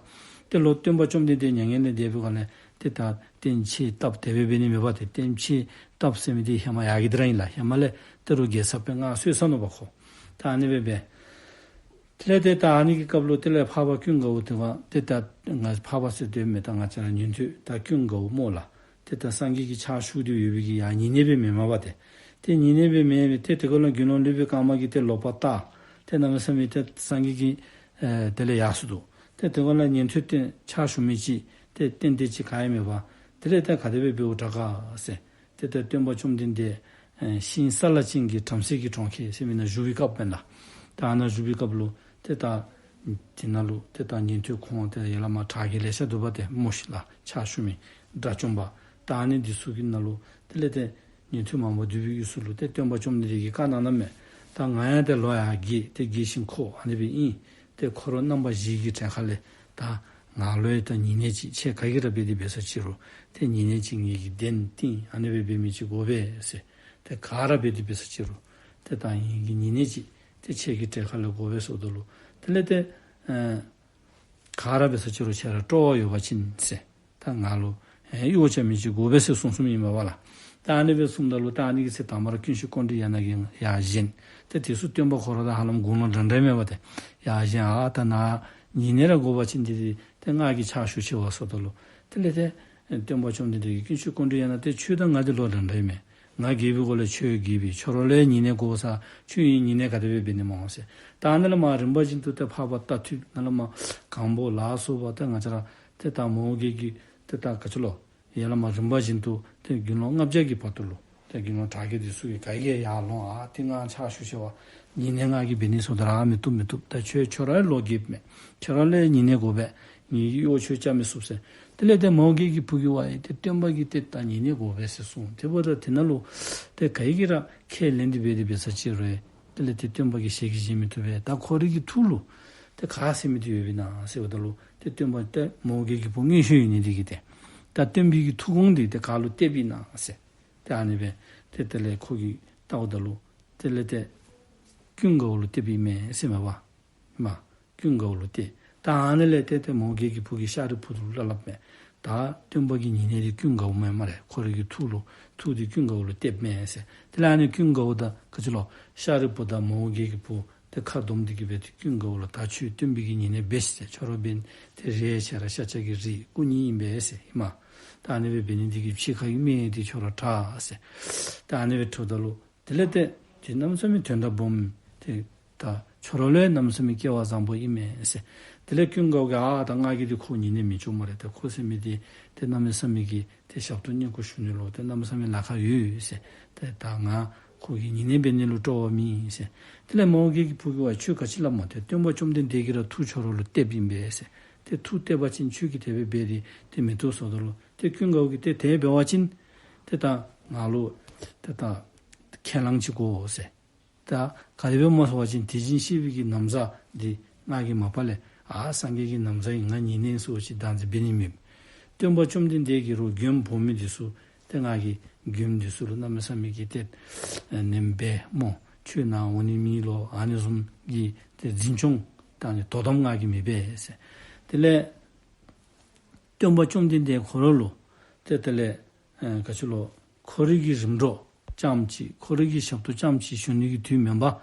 ཏེ་ལོག་སྟོན་པ་བཅོམ་ལྡན་འདས་མྱ་ངན་ལས་འདས་པའི་སྒང་ལས་ཏེ་ད་གདན་ཕྱེད་བཏབ་དེ་སྦེ་འབད་ནི་མེད་པར་ཏེ་གདན་ཕྱེད་བཏབ་ཟེར་མི་འདི་ཧེ་མ་ཡར་གི་འདི་ར་ཨིན་ལགས། ཧེ་མ་ལས་ད་རུང་རྒྱལ་ཚབ་སྦེ་མངའ་གསོལ་ཚར་ནུག་པ་ཁོ། ད་ཨ་ནི་སྦེ་འབད། དེ་ལས་ཏེ་ད་ཨ་ནི་གི་སྐབས་ལུ་དེ་ལས་འཕགས་པ་ཀུན་དགའ་བོ་དེ་བ་ཏེ་ད་ང་འཕགས་པ་ཟེར་སྡོད་མི་ད་ང་བཅས་ར་ཉན་ཐོས་ད་ཀུན་དགའ་བོ་སྨོ་ལགས། ཏེ་ད་སངས་རྒྱས་ཀྱི་ཕྱག་ཞུ་སྟེ་ཡོད་པའི་གི་ཡང་ཉེ་གནས་སྦེ་མེན་མས་པ་ཏེ། ཏེ་ཉེ་གནས་སྦེ་མེན་པས། ཏེ་དེ་ཁར་ལུ་དགེ་སློང་ལུས་པའི་སྐར་མ་གིས་ཏེ་ལོག་པར་བལྟ། ཏེ་གནམ་མེད་ས་མེད་ཏེ་སངས་རྒྱས་ཀྱི་ཨེ་དེ་ལས་ཡར་སོ་ནུག། ཏེ་དེ་ཁར་ལུ་ཉན་ཐོས་ཏེ་ཕྱག་ཞུ་མི་ཅིག་ཏེ་ཏན་ཏན་ཅིག་ག་ཡང་མེད་པར་དེ་ལས་ཏེ་ག་དེ་སྦེ་འབདཝ་དྲག་ག་ཟེར། ཏེ་ད་སྟོན་པ་བཅོམ་ལྡན་འདས་ཨེ་ཤིང་སཱ་ལ་ཅན་གྱི་བྲམ་ཟེ་གི་གྲོང་ཁྱེར་ཟེར་མི་ནང་བཞུགས་པའི་སྐབས་མེན་ན། ད་ཨ་ནཱ་བཞུགས་པའི་སྐབས་ལུ་ཏེ་ད་དེ་ནང་ལུ་ཏེ་ད་ཉན་ཐོས་ཁོང་ཏེ་ཡར་ལས་མར་དྲག་གི་ལེ་ཤ་འདུག་པ་ཏེ་སྨོ་ཤིག་ལགས། ཕྱག་ཞུ་མི་དགྲ་བཅོམ་པ་ད་ཨ་ནི་འདི་ཚུ་གི་ནང་ལུ་དེ་ལས་ཏེ་ཉན་ཐོས་མང་པོ་འདུས་པའི་དབུས་སུ་ལུ་ཏེ་སྟོན་པ་བཅོམ་ལྡན་འདས་ཀྱིས་བཀའ་གནང་གནངམ་མས། ད་ང་ཡང་ཏེ་ལོག་ཡར་རྒས་ཏེ་རྒས་ཤིང་འཁོགས་ཨ་ནི་སྦེ་ཨིན། ཏེ་འཁོར་རྣམ་པ་བཞི་གི་གྲལ་ཁ་ལས་ད་ང་ལུ་ཡང་ད་ཉེ་གནས་ཅིག་ཁྱེད་ག་གིས་ར་འབད་དེ་འབད་ས་ཅི་རུང་ཏེ་ཉེ་གནས་ཅིག་ངེ་གི་གདན་བཏིང་ཨ་ནི་སྦེ་འབད་མི་ཅིག་དགོ་པས་ཟེར། ཏེ་ག་ར་འབད་དེ་འབད་ས་ཅི་རུང་ཏེ་ད་ངེ་གི་ཉེ་གནས་ཅིག་ཏེ་ཁྱེད་ཀྱི་གྲལ་ཁ་ལས་དགོ་པས་ཟེརཝ་ད་ལུ་དེ་ལས་ཏེ་ཨེ་ག་ར་འབད་ས་ཅི་རུང་ཁྱེད་ར་སྤྲོ་བ་ཡོད་པ་ཅིན་ཟེར། ད་ང་ལུ་ཨེ་གཡོག་རྐྱབ་མི་ཅིག་དགོ་པས་ཟེར་གསུངས་གསུངསམ་ཨིན་མས་པ་ལགས། ད་ཨ་ནི་སྦེ་གསུངམ་ད་ལུ་ད་ཨ་ནི་གི་ཚེ་དང་པ་ར་ཀུན་ཤེས་ཀཽཎྜི་ཡ་ན་གིས་ཡར་བཞེངས། ཏེ་དེ་ཚུ་སྟོན་པ་ཁོ་ར་དང་ཧ་ལམ་དགུང་ལོ་འདྲན་འདྲ་མས་པ་ཏེ། ཡར་བཞེངས་ཨ་ད་ནཱ་ཉེ་གནས་ར་དགོ་པ་ཅིན་འདི་ཏེ་ཏེ་ང་གིས་ཕྱག་ཞུ་ཆེ་བ་ཟེརཝ་ད་ལུ་དེ་ལས་ཏེ་ཨེ་སྟོན་པ་བཅོམ་ལྡན་འདས་ཀྱིས་ཀུན་ཤེས་ཀཽཎྜི་ཡ་ན་ཏེ་ཁྱོད་དང་ང་འདི་ལོ་འདྲན་འདྲ་ཨིན་མས། ང་རྒས་པའི་སྒང་ལས་ཁྱོད་རྒས་པས། ཁྱོད་ར་ལུ་ཡང་ཉེ་གནས་དགོ་ས། ཁྱོད་ཡང་ཉེ་གནས་ག་དེ་སྦེ་འབད་ནི་སྨོ་ཟེར། ད་ཨ་ནཱ་ལས་མར་རིམ་པ་བཞིན་དུ་ཏེ་འཕགས་པ་རྟ་ཐུལ་ནཱ་ལས་མར་སྒམ་པོ་ལ་སོགས་པ་ཏེ་ང་བཅས་ར་ཏེ་ད་མོའུ་འགལ་གྱི་ཏེ་ད་ག་ཅི་ལོ་ཡར་ལས་མར་རིམ་པ་བཞིན་དུ་ཏེ་དགེ་སློང་ལྔ་བརྒྱ་གི་བར་དུ་ལུ་ཏེ་དགེ་སློང་དྲག་གི་འདི་ཚུ་གིས་ག་གིས་ཡར་ལོང་ཨ་ཏེ་ང་ཕྱག་ཞུ་ཆེ་བ་ཉེ་གནས་ང་གིས་འབད་ནི་ཟེརཝ་ད་ར་མི་བཏུབ་མི་བཏུབ། ད་ཁྱོད་ཁྱོད་ར་ལོ་རྒསཔ་མས། ཁྱོད་ར་ལུ་ཡང་ཉེ་གནས་དགོ་པས། ངེ་གི་གཡོག་ཁྱོད་རྐྱབ་མི་ཚུགས་ཟེར། དེ་ལས་ཏེ་མོའུ་འགལ་གྱི་བུ་གིས་ཝའེ་ཏེ་སྟོན་པ་གིས་ཏེ་ད་ཉེ་གནས་དགོ་པས་ཟེར་གསུངས། དེ་འབདཝ་ད་དེ་ནང་ལུ་ཏེ་ག་གིས་ར་ཁས་ལེན་ཏེ་འབད་དེ་འབད་ས་ཅི་རུང་དེ་ལས་ཏེ་སྟོན་པ་གི་ཞལ་གྱིས་བཞེས་མི་བཏུབ་པས། ད་ཁོ་རའི་གི་ཐུགས་ལུ་ཏེ་ག་ཟེར་མི་འདི་ཡོདཔ་ཨིན་ན་ཟེརཝ་ད་ལུ་ཏེ་སྟོན་པ་ཏེ་མོའུ་འགལ་གྱི་བུ་མངོན་ཤེས་ཡོད་ནི་འདི་གིས་ཏེ་ད་སྟོན་པའི་གི་ཐུགས་དགོངས་འདི་ཏེ་ག་ལུ་གཏདཔ་ཨིན་ན་ཟེར། ཏེ་ཨ་ནི་སྦེ་ཏེ་དེ་ལས་ཁོ་གིས་བལྟཝ་ད་ལུ་དེ་ལས་ཏེ་ཀུན་དགའ་བོ་ལུ་གཏདཔ་ཨིན་མས་ཟེར་མས་པ། མ་ཀུན་དགའ་བོ་ལུ་གཏད། ད་ཨ་ནི་ལས་ཏེ་ཏེ་མོའུ་འགལ་གྱི་བུ་གིས་ཤཱ་རིའི་བུ་ལུ་སླབ་མས། ད་སྟོན་པ་གི་ཉེ་གནས་འདི་ཀུན་དགའ་བོ་མས་སྨ་རེ། ཁོ་རའི་གི་ཐུགས་ལུ་ཐུགས་འདི་ཀུན་དགའ་བོ་ལུ་གཏདཔ་མས་ཟེར། དེ་ལས་ཨ་ནི་ཀུན་དགའ་བོ་དང་ག་ཅི་ལོ་ཤཱ་རིའི་བུ་དང་མོའུ་འགལ་གྱི་བུ་ཏེ་ཁ་བསྡོམས་ཏེ་གིས་སྦེ་ཏེ་ཀུན་དགའ་བོ་ལུ་ད་ཁྱོད་སྟོན་པའི་གི་ཉེ་གནས་འབད་ཤིག་ཟེར། ཁྱོད་ར་འབདན་ཏེ་རས་ཆེ་ར་ཤ་ཆ་གི་རས་སྐུ་ཉིད་ཨིན་པས་ཟེར་ཨིན་མས། ད་ཨ་ནི་སྦེ་འབད་ནི་འདི་གིས་ཕྱི་ཁ་གི་སྨད་འདི་ཁྱོད་ར་དྲག་ཟེར། ད་ཨ་ནི་སྦེ་ཐུགས་ད་ལུ་དེ་ལས་ཏེ་ཏེ་གནམ་མེད་ས་མེད་དོན་དག་སྦོམ་ཏེ་ད་ ཁྱོད་ར་ལུ་ཡང་གནམ་མེད་ས་མེད་སྐལ་བ་བཟང་པོ་ཨིན་མས་ཟེར། དེ་ལས་ཀུན་དགའ་བོ་གིས་ཨ་ད་ང་གིས་འདི་ཁོ་ཉེ་གནས་མི་བཅུག་སྨ་རེ། ཏེ་ཁོ་ཟེར་མི་འདི་ཏེ་གནམ་མེད་ས་མེད་ཀྱི་ཏེ་ཞབས་ཏོག་བསྙེན་བཀུར་ཞུ་ནི་ལུ་ཏེ་གནམ་མེད་ས་མེད་ལཱ་ཁག་ཡོད་ཟེར། ཏེ་ད་ང་ཁོ་གི་ཉེ་གནས་འབད་ནི་ལུ་སྤྲོ་བ་མེད་ཟེར། དེ་ལས་མོའུ་འགལ་གྱི་བུ་གིས་ཝའི་ཁྱོད་ག་ཅི་སླབ་སྨོ། ཏེ་སྟོན་པ་བཅོམ་ལྡན་འདས་ཀྱིས་ར་ཐུགས་ཁྱོད་ར་ལུ་གཏད་ཨིན་པས་ཟེར། ཏེ་ཐུགས་གཏད་པ་ཅིན་ཁྱོད་ཀྱིས་དེ་སྦེ་འབད་དེ་ཏེ་མི་བཏུབ་ཟེརཝ་ད་ལུ་ཏེ་ཀུན་དགའ་བོ་གིས་ཏེ་དེ་འབད་བ་ཅིན་ཏེ་ད་ང་ལུ་ཏེ་ད་ཁས་བླངས་ཅིག་དགོ་ཟེར། ད་ག་དེ་སྦེ་སྨོ་ཟེར་བ་ཅིན་དེ་བཞིན་གཤེགས་པའི་གི་ན་བཟའ་འདི་ང་གིས་མ་པ་ལས་ཨ་སངས་རྒྱས་ཀྱི་ན་བཟའ་ཨིན་ང་ཉེ་གནས་ཨིན་ཟེར་བ་ཅིན་བདག་འཛིན་འབད་ནི་མེད། སྟོན་པ་བཅོམ་ལྡན་འདས་ཀྱིས་རོགས་མགྱོནམ་འབོ་མི་འདི་ཚུ་ཏེ་ང་གིས་མགྱོནམ་འདི་ཚུ་ལུ་གནམ་མེད་ས་མེད་ཀྱི་ཏེ་ཨེ་ནེམ་སྦེ་སྨོ། ཁྱོད་ནཱ་འོང་ནི་མེད་ལོ། ཨ་ནི་བཟུམ་གྱི་ཏེ་འཛིན་སྐྱོང་དང་ནི་དོ་དམ་ང་གིས་མི་འབད་ཟེར། དེ་ལས་སྟོན་པ་བཅོམ་ལྡན་འདས་ཁོ་ར་ལུ་ཏེ་དེ་ལས་ཨེ་ག་ཅི་ལོ་ཁོ་རའི་གི་རིམ་གྲོ་རྐྱངམ་ཅིག་ཁོ་རའི་གི་ཞབས་ཏོག་རྐྱངམ་ཅིག་ཞུ་ནི་གི་དུས་མེན་པར་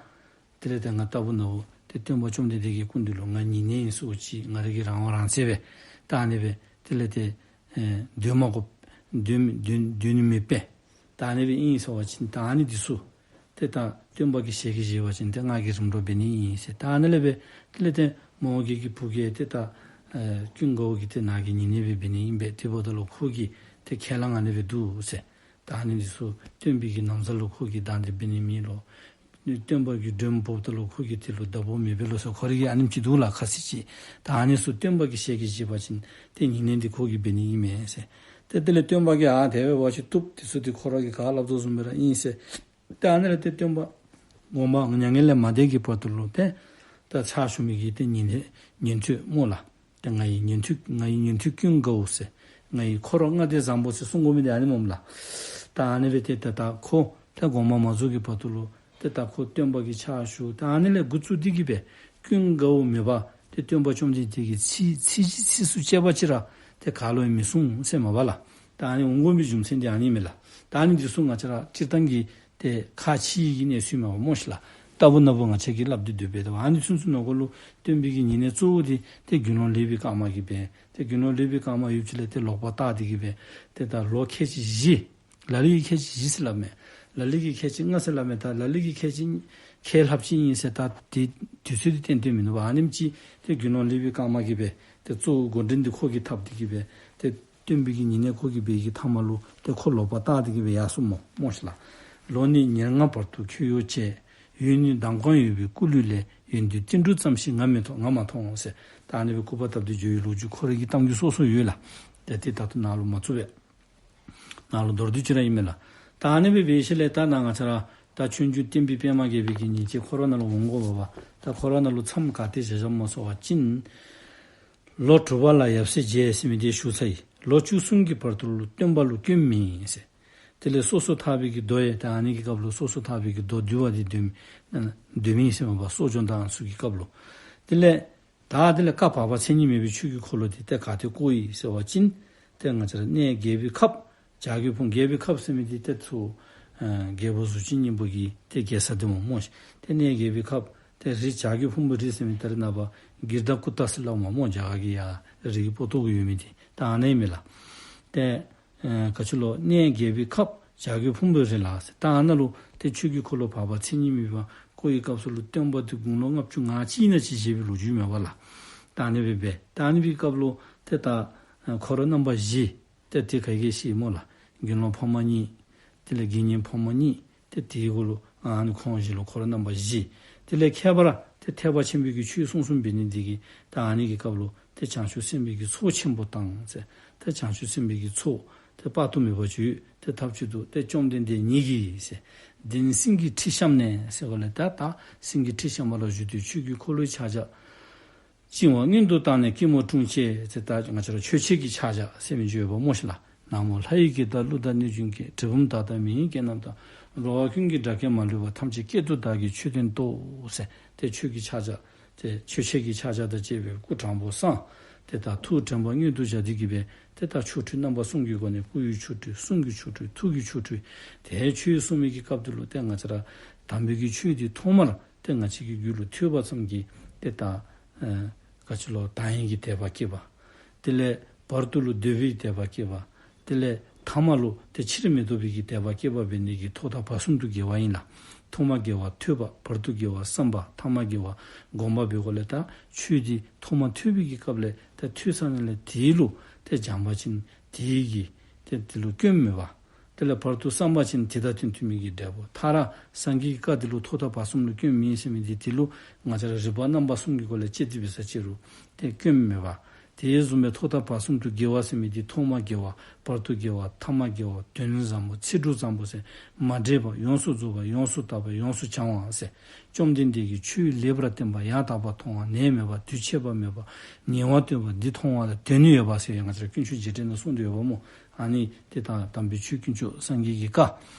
དེ་ལས་ཏེ་ང་ལྟ་བུ་ན་བུ་ཏེ་སྟོན་པ་བཅོམ་ལྡན་འདས་ཀྱི་སྐུ་མདུན་ལུ་ང་ཉེ་གནས་ཨིན་ཟེར་བ་ཅིན་ང་ར་གིས་རང་དབང་རང་བཙན་སྦེ་ད་ཨ་ནི་སྦེ་དེ་ལས་ཏེ་ཨེ་སྡོད་མ་དགོ། སྡོད་སྡོད་སྡོད་ནི་མེད་པས། ད་ཨ་ནི་སྦེ་ཨིན་ཟེར་བ་ཅིན་ད་ཨ་ནི་འདི་ཚུ་ཏེ་ད་སྟོན་པ་གི་ཞལ་གྱིས་བཞེས་པ་ཅིན་ཏེ་ང་གིས་རིམ་གྲོ་འབད་ནི་ཨིན་ཟེར། ད་ཨ་ནི་ལས་སྦེ་དེ་ལས་ཏེ་མོའུ་འགལ་གྱི་བུ་གིས་ཏེ་ད་ཨེ་ཀུན་དགའ་བོ་གིས་ཏེ་ནཱ་གི་ཉེ་གནས་སྦེ་འབད་ནི་ཨིན་པས། དེ་འབདཝ་ད་ལུ་ཁོ་གི་ཏེ་ཁས་བླངས་ཨ་ནི་སྦེ་འདུག་ཟེར། ད་ཨ་ནི་འདི་ཚུ་སྟོན་པའི་གི་ན་བཟའ་ལུ་ཁོ་གིས་བདག་འཛིན་འབད་ནི་མེད་ལོ། སྟོན་པ་གིས་མགྱོནམ་འབོཝ་ད་ལུ་ཁོ་གིས་དེ་ལུ་བདག་པོ་མི་འབད་ལོ་ཟེར་ཁོ་རའི་གི་ཨ་ནེམ་ཅིག་འདུག་ལགས་ཁ་ཟས་ཅིག། ད་ཨ་ནི་ཚུ་སྟོན་པ་གི་ཞལ་གྱིས་བཞེས་པ་ཅིན་ཏེ་ཉེ་གནས་འདི་ཁོ་གིས་འབད་ནི་ཨིན་མས་ཟེར། ཏེ་དེ་ལས་སྟོན་པ་གིས་ཨ་དེ་སྦེ་འབད་བ་ཅིན་བཏུབ། དེ་ཚུ་འདི་ཁོ་ར་གིས་ག་སླབ་དོ་བཟུམ་སྦེ་ར་ཨིན་ཟེར། ཏེ་ཨ་ནི་ལས་ཏེ་སྟོན་པ་དགོངས་པ་མྱ་ངན་ལས་མ་འདས་ཀྱི་བར་དུ་ལུ་ཏེ་ད་ཕྱག་ཞུ་མི་གི་ཏེ་ཉན་ཐོས་ཉན་ཐོས་སྨོ་ལགས། ཏེ་ང་ཡི་ཉན་ཐོས་ང་ཡི་ཉན་ཐོས་ཀུན་དགའ་བོ་ཟེར། ང་ཡི་འཁོར་ལྔ་སྡེ་བཟང་པོ་ཟེར་གསུང་དགོ་མི་འདི་ཨ་ནི་སྨོ་ལགས། ད་ཨ་ནི་སྦེ་ཏེ་ད་ད་ཁོ་ཏེ་དགོངས་པ་མ་རྫོགས་ཀྱི་བར་དུ་ལུ་ཏེ་ད་ཁོ་སྟོན་པ་གི་ཕྱག་ཞུ། ད་ཨ་ནི་ལས་འགོ་བཙུགས་ཏེ་གི་སྦེ་ཀུན་དགའ་བོ་མེད་པར་ཏེ་སྟོན་པ་བཅོམ་ལྡན་འདས་ཀྱིས་ཚིག་ཚིག་གཅིག་ཚིགས་སུ་བཅད་པ་ཅིག་ར་ཏེ་ག་ལུ་ཡང་མི་གསུང་ཟེར་མས་པ་ལགས། ད་ཨ་ནི་འོང་དགོ་མི་རྒྱུ་མཚན་འདི་ཨ་ནི་མས་ལགས། ད་ཨ་ནི་འདི་ཚུ་ང་བཅས་ར་སྤྱིར་བཏང་གི་ཏེ་ཁག་ཆེ་བའི་གི་གནས་ཚུལ་མས་པ་སྨོ་ཤིག་ལགས། ལྟ་བུ་ན་བུ་ང་བཅས་ཀྱིས་སླབ་སྟེ་སྡོད་པས། ད་ཨ་ནི་ཚུན་ཚོད་ནང་འཁོད་ལུ་སྟོན་པའི་གི་ཉེ་གནས་གཙོ་བོ་འདི་ཏེ་དགེ་སློང་ལེགས་པའི་དཀར་མ་གིས་འབད། ཏེ་དགེ་སློང་ལེགས་པའི་དཀར་མ་ཡོདཔ་ཅིག་ལས་ཏེ་ལོག་པར་བལྟ་སྟེ་གི་སྦེ་ཏེ་ད་ལོ་ཁལ་གཅིག་བཞི་ལ་ལུ་གིས་ཁལ་གཅིག་བཞི་ཟེར་སླབ་མས། ལ་ལུ་གིས་ཁལ་གཅིག་ལྔ་ཟེར་སླབ་མས། ད་ལ་ལུ་གིས་ཁལ་གཅིག་ཁལ་ལྷགཔ་ཅིག་ཨིན་ཟེར། ད་དེ་དུས་ཚོད་འདི་ཏན་ཏན་མིན་ནུག་པ། ཨ་ནེམ་ཅིག་ཏེ་དགེ་སློང་ལེགས་པའི་དཀར་མ་གིས་འབད་ཏེ་གཙོ་བོ་འགོ་འདྲེན་འདི་ཁོ་གིས་འཐབ་སྟེ་གི་སྦེ་ཏེ་སྟོན་པའི་གི་ཉེ་གནས་ཁོ་གིས་འབད་བའི་གི་མཐའ་མ་ལུ་ཏེ་ཁོ་ལོག་པར་བལྟ་སྟེ་གི་སྦེ་ཡར་སོང་སྨོ་སྨོ་ཤིག་ལགས། ལོ་ནི་ཉེར་ལྔ་བར་དུ་ཁྱོད་ཡོད་ཅེས། ཡུན་ནི་འདམ་གང་ཡོད་པའི་སྐུ་ལུས་ལས། ཡོན་ཏན་ཏིལ་འབྲུ་ཙམ་ཞིག་ང་མི་མཐོང་ང་མ་མཐོང་ཟེར། ད་ཨ་ནི་སྦེ་སྐུར་པ་བཏབ་སྟེ་འགྱོ་བའི་ལོ་རྒྱུས་ཁོ་རའི་གི་གཏམ་རྒྱུད་སོ་སོ་ཡོད་ལགས། ཏེ་དེ་ད་ལྟོ་ནཱ་ལུ་མ་བཙུགས་པས། ནཱ་ལུ་མདོར་བསྡུས་ཅིག་ར་ཨིན་མས་ལགས། ད་ཨ་ནི་སྦེ་འབད་ཞིནམ་ལས་ད་ནཱ་ང་བཅས་ར་ད་ཆོས་འབྱུང་བསྟན་པའི་པདྨ་རྒྱས་པའི་གི་ཉིན་བྱེད་ཁོ་ར་ནང་ལུ་འོང་དགོ་པས་པ། ད་ཁོ་ར་ནང་ལུ་མཚམས་ག་ཏེ་བཞག་བཞགཔ་སྨོ་ཟེར་བ་ཅིན་ལོ་དྲུག་པ་ལ་ཡབ་སྲས་མཇལ་ཟེར་མི་འདི་ཞུ་ཚར་ཡི། ལོ་བཅུ་གསུམ་གྱི་བར་དུ་ལུ་སྟོན་པ་ལུ་སྐྱོན་མེད་ཟེར། དེ་ལས་སོ་སོ་ཐར་པའི་གི་མདོ་ཡང་ད་ཨ་ནི་གི་སྐབས་ལུ་སོ་སོ་ཐར་པའི་གི་མདོ་འདུལ་བ་འདི་འདོན་འདོན་མི་ཟེར་མས་པ། གསོ་སྦྱོང་དང་ཚུ་གི་སྐབས་ལུ། དེ་ལས་ད་དེ་ལས་བཀའ་བར་པ་མཚན་ཉིད་མེད་པའི་ཆོས་ཀྱི་འཁོར་ལོ་འདི་ཏེ་ག་ཏེ་བསྐོར་ཡི་ཟེར་བ་ཅིན་ཏེ་ང་བཅས་ར་གནས་རྒྱལ་པོའི་ཁབ་བྱ་རྒོད་ཕུང་། རྒྱལ་པོའི་ཁབ་ཟེར་མི་འདི་ཏེ་ཚུ་ཨ་རྒྱལ་པོ་གཟུགས་ཅན་སྙིང་པོ་གི་ཏེ་རྒྱལ་ས་འདི་སྨོ་སྨོ་ཤིག། ཏེ་གནས་རྒྱལ་པོའི་ཁབ་ཏེ་རི་བྱ་རྒོད་ཕུང་པོའི་རི་ཟེར་མི་ད་རེས་ནངས་པ་གིར་དཱ་ཀུ་ཏ་ཟེར་སླབ་མས་སྨོ། རྒྱ་གར་གྱི་ཡར་རི་གི་སྤོ་ཏོ་གུ་ཡོད་མི་འདི་ད་ཨ་ནི་ཨིན་མས་ལགས། ཏེ་ཨ་ག་ཅི་ལོ་གནས་རྒྱལ་པོའི་ཁབ་བྱ་རྒོད་ཕུང་པོའི་རི་ལགས་ཟེར། ད་ཨ་ནཱ་ལུ་ཏེ་ཆོས་ཀྱི་འཁོར་ལོ་བར་པ་མཚན་ཉིད་མེད་པ་བསྐོར་བའི་སྐབས་སུ་ལུ་སྟོན་པ་འདི་དགུང་ལོ་ལྔ་བཅུ་ང་གཅིག་ཨིན་ན་ཅིག་བཞེས་པའི་ལོ་རྒྱུས་མས་པ་ལགས། ད་ཨ་ནི་སྦེ་འབད། ད་ཨ་ནི་སྦེ་སྐབས་ལུ་ཏེ་ད་ཨ་འཁོར་རྣམ་པ་བཞི་ཏེ་དེ་ག་གིས་ཤེས་སྨོ་ལགས། དགེ་སློང་ཕ་མ་གཉིས། དེ་ལས་དགེ་བསྙེན་ཕ་མ་གཉིས། ཏེ་དེའི་གུ་ལུ་ཨ་ནི་ཁོང་བཞི་ལུ་འཁོར་རྣམ་པ་བཞི། དེ་ལས་ཁྱད་པར་ཏེ་ཐེག་པ་ཆེན་པོའི་གི་ཆོས་གསུང་གསུངམ་འབད་ནི་འདི་གིས་ད་ཨ་ནི་གི་སྐབས་ལུ་ཏེ་བྱང་ཆུབ་སེམས་དཔའི་གི་ཚོགས་ཆེན་པོ་དང་ཟེར། ཏེ་བྱང་ཆུབ་སེམས་དཔའི་གི་ཚོགས་ཏེ་དཔག་ཏུ་མེད་པ་ཅིག་ཡོད། ཏེ་ཐབས་ཅིག་ཏུ་ཏེ་བཅོམ་ལྡན་འདས་ཉིད་ཀྱིས་ཟེར། གདན་སེང་གེའི་ཁྲི་བཤམས་ནས་ཟེར་བ་ལས་ད་ད་སེང་གེའི་ཁྲི་བཤམས་པ་ལ་བཞུགས་ཏེ་ཆོས་ཀྱི་འཁོར་ལོའི་ཕྱག་རྒྱ་བཅིང་བ་སྔོན་དུ་བཏང་ནས་སྐྱིལ་མོ་ཀྲུང་བཅས་ཟེར། ད་ང་བཅས་ར་མཆོད་བྱེད་ཀྱི་ཕྱག་རྒྱ་ཟེར་མི་ཅིག་ཡོདཔ་སྨོ་ཤིག་ལགས། ན་མོ་ལྷ་ཡི་གེ་དང་ཀླུ་དང་གནོད་སྦྱིན་སྐད། གྲུལ་བུམ་དག་དང་མི་ཡི་སྐད་རྣམས་དང་། འགྲོ་བ་ཀུན་གྱི་སྒྲ་སྐད་མ་ལུས་པ། ཐམས་ཅད་སྐད་དུ་བདག་གིས་ཆོས་བསྟན་ཏོ་ཟེར། ཏེ་ཆོས་ཀྱི་ཕྱག་རྒྱ་ཏེ་མཆོད་བྱེད་ཀྱི་ཕྱག་རྒྱ་དང་བཅས་པའི་སྐུ་དྲང་པོ་བསྲང་། ཏེ་ད་ཐུགས་དྲན་པ་སྔོན་དུ་བྱ་སྟེ་གི་སྦེ་ཏེ་ད་ཆོ་འཕྲུལ་རྣམ་པ་གསུམ་གྱི་སྒོ་ནས་སྐུ་ཡི་ཆོ་འཕྲུལ་གསུང་གི་ཆོ་འཕྲུལ་ཐུགས་ཀྱི་ཆོ་འཕྲུལ་ཏེ་ཆོས་གསུང་མི་གི་སྐབས་དེ་ལུ་ཏེ་ང་བཅས་ར་དམ་པའི་གི་ཆོས་འདི་ཐོག་མར་ཏེ་ང་བཅས་ཀྱི་རྒྱུད་ལུ་ཐོས་པ་ཙམ་གྱིས་ཏེ་ད་ཨ་ག་ཅི་ལོ་དང་ཡིན་གྱི་དད་པ་སྐྱེས་པ། དེ་ལས་བར་དུ་ལུ་སྡོད་པའི་དད་པ་སྐྱེས་པ། དེ་ལས་ཐ་མ་ལུ་ཏེ་ཕྱིར་མི་ལྡོག་པའི་གི་དད་པ་སྐྱེས་པ་འབད་ནི་གིས་ཐོག་མཐའ་བར་གསུམ་དུ་དགེ་བ་ཨིན་ལགས། ཐོག་མ་དགེ་བ་ཐོས་པ། བར་དུ་དགེ་བ་བསམ་པ། ཐ་མ་དགེ་བ་སྒོམ་པ་འབད་དགོ་ལས། ད་ཆོས་འདི་ཐོག་མ་ཐོས་པའི་གི་སྐབས་ལས་ད་ཐོས་ཚར་ནི་ལས་དེ་ལུ་ཏེ་སྦྱངས་པ་ཅིན་དེ་གིས་ཏེ་དེ་ལུ་སྐྱོན་མེད་པ། དེ་ལས་བར་དུ་བསམ་པ་ཅིན་དེ་དང་དོན་མཐུན་མི་གི་འབྲས་བུ། མཐར་སངས་རྒྱས་ཀྱི་བཀའ་འདི་ལུ་ཐོག་མཐའ་བར་གསུམ་ལུ་སྐྱོན་མེད་ཟེར་མི་འདི་དེ་ལུ་ང་བཅས་ར་རིགས་པ་རྣམ་པ་གསུམ་གྱི་སྒོ་ལས་དཔྱད་དེ་འབད་ས་ཅིག་རུང་ཏེ་སྐྱོན་མེད་པ། དེ་བཟུམ་སྦེ་ཐོག་མཐའ་བར་གསུམ་དུ་དགེ་བ་ཟེར་མི་འདི་ཐོག་མ་དགེ་བ། བར་དུ་དགེ་བ། ཐ་མ་དགེ་བ། དོན་བཟང་པོ། ཚིག་འབྲུ་བཟང་པོ་ཟེར་མ་འདྲེས་པ། ཡོངས་སུ་རྫོགས་པ། ཡོངས་སུ་དག་པ། ཡོངས་སུ་བྱང་བ་ཟེར། བཅོམ་ལྡན་འདས་ཀྱིས་ཆོས་ལེགས་པར་བསྟན་པ། ཡང་དག་པར་མཐོང་བ། ནད་མེད་པ། དུས་ཆད་པ་མེད་པ། ཉེ་བར་སྟོན་པ། འདི་མཐོང་བ་ལ་དོན་ནི་ཡོད་པ་ཟེར་ཡང་ང་བཅས་ར་དཀོན་མཆོག་རྗེས་དྲན་ནང་གསུངས་ཏེ་ཡོདཔ་སྨོ། ཨ་ནི་ཏེ་ད་དམ་པའི་ཆོས་དཀོན་མཆོག་སངས་རྒྱས་ཀྱི་བཀའ།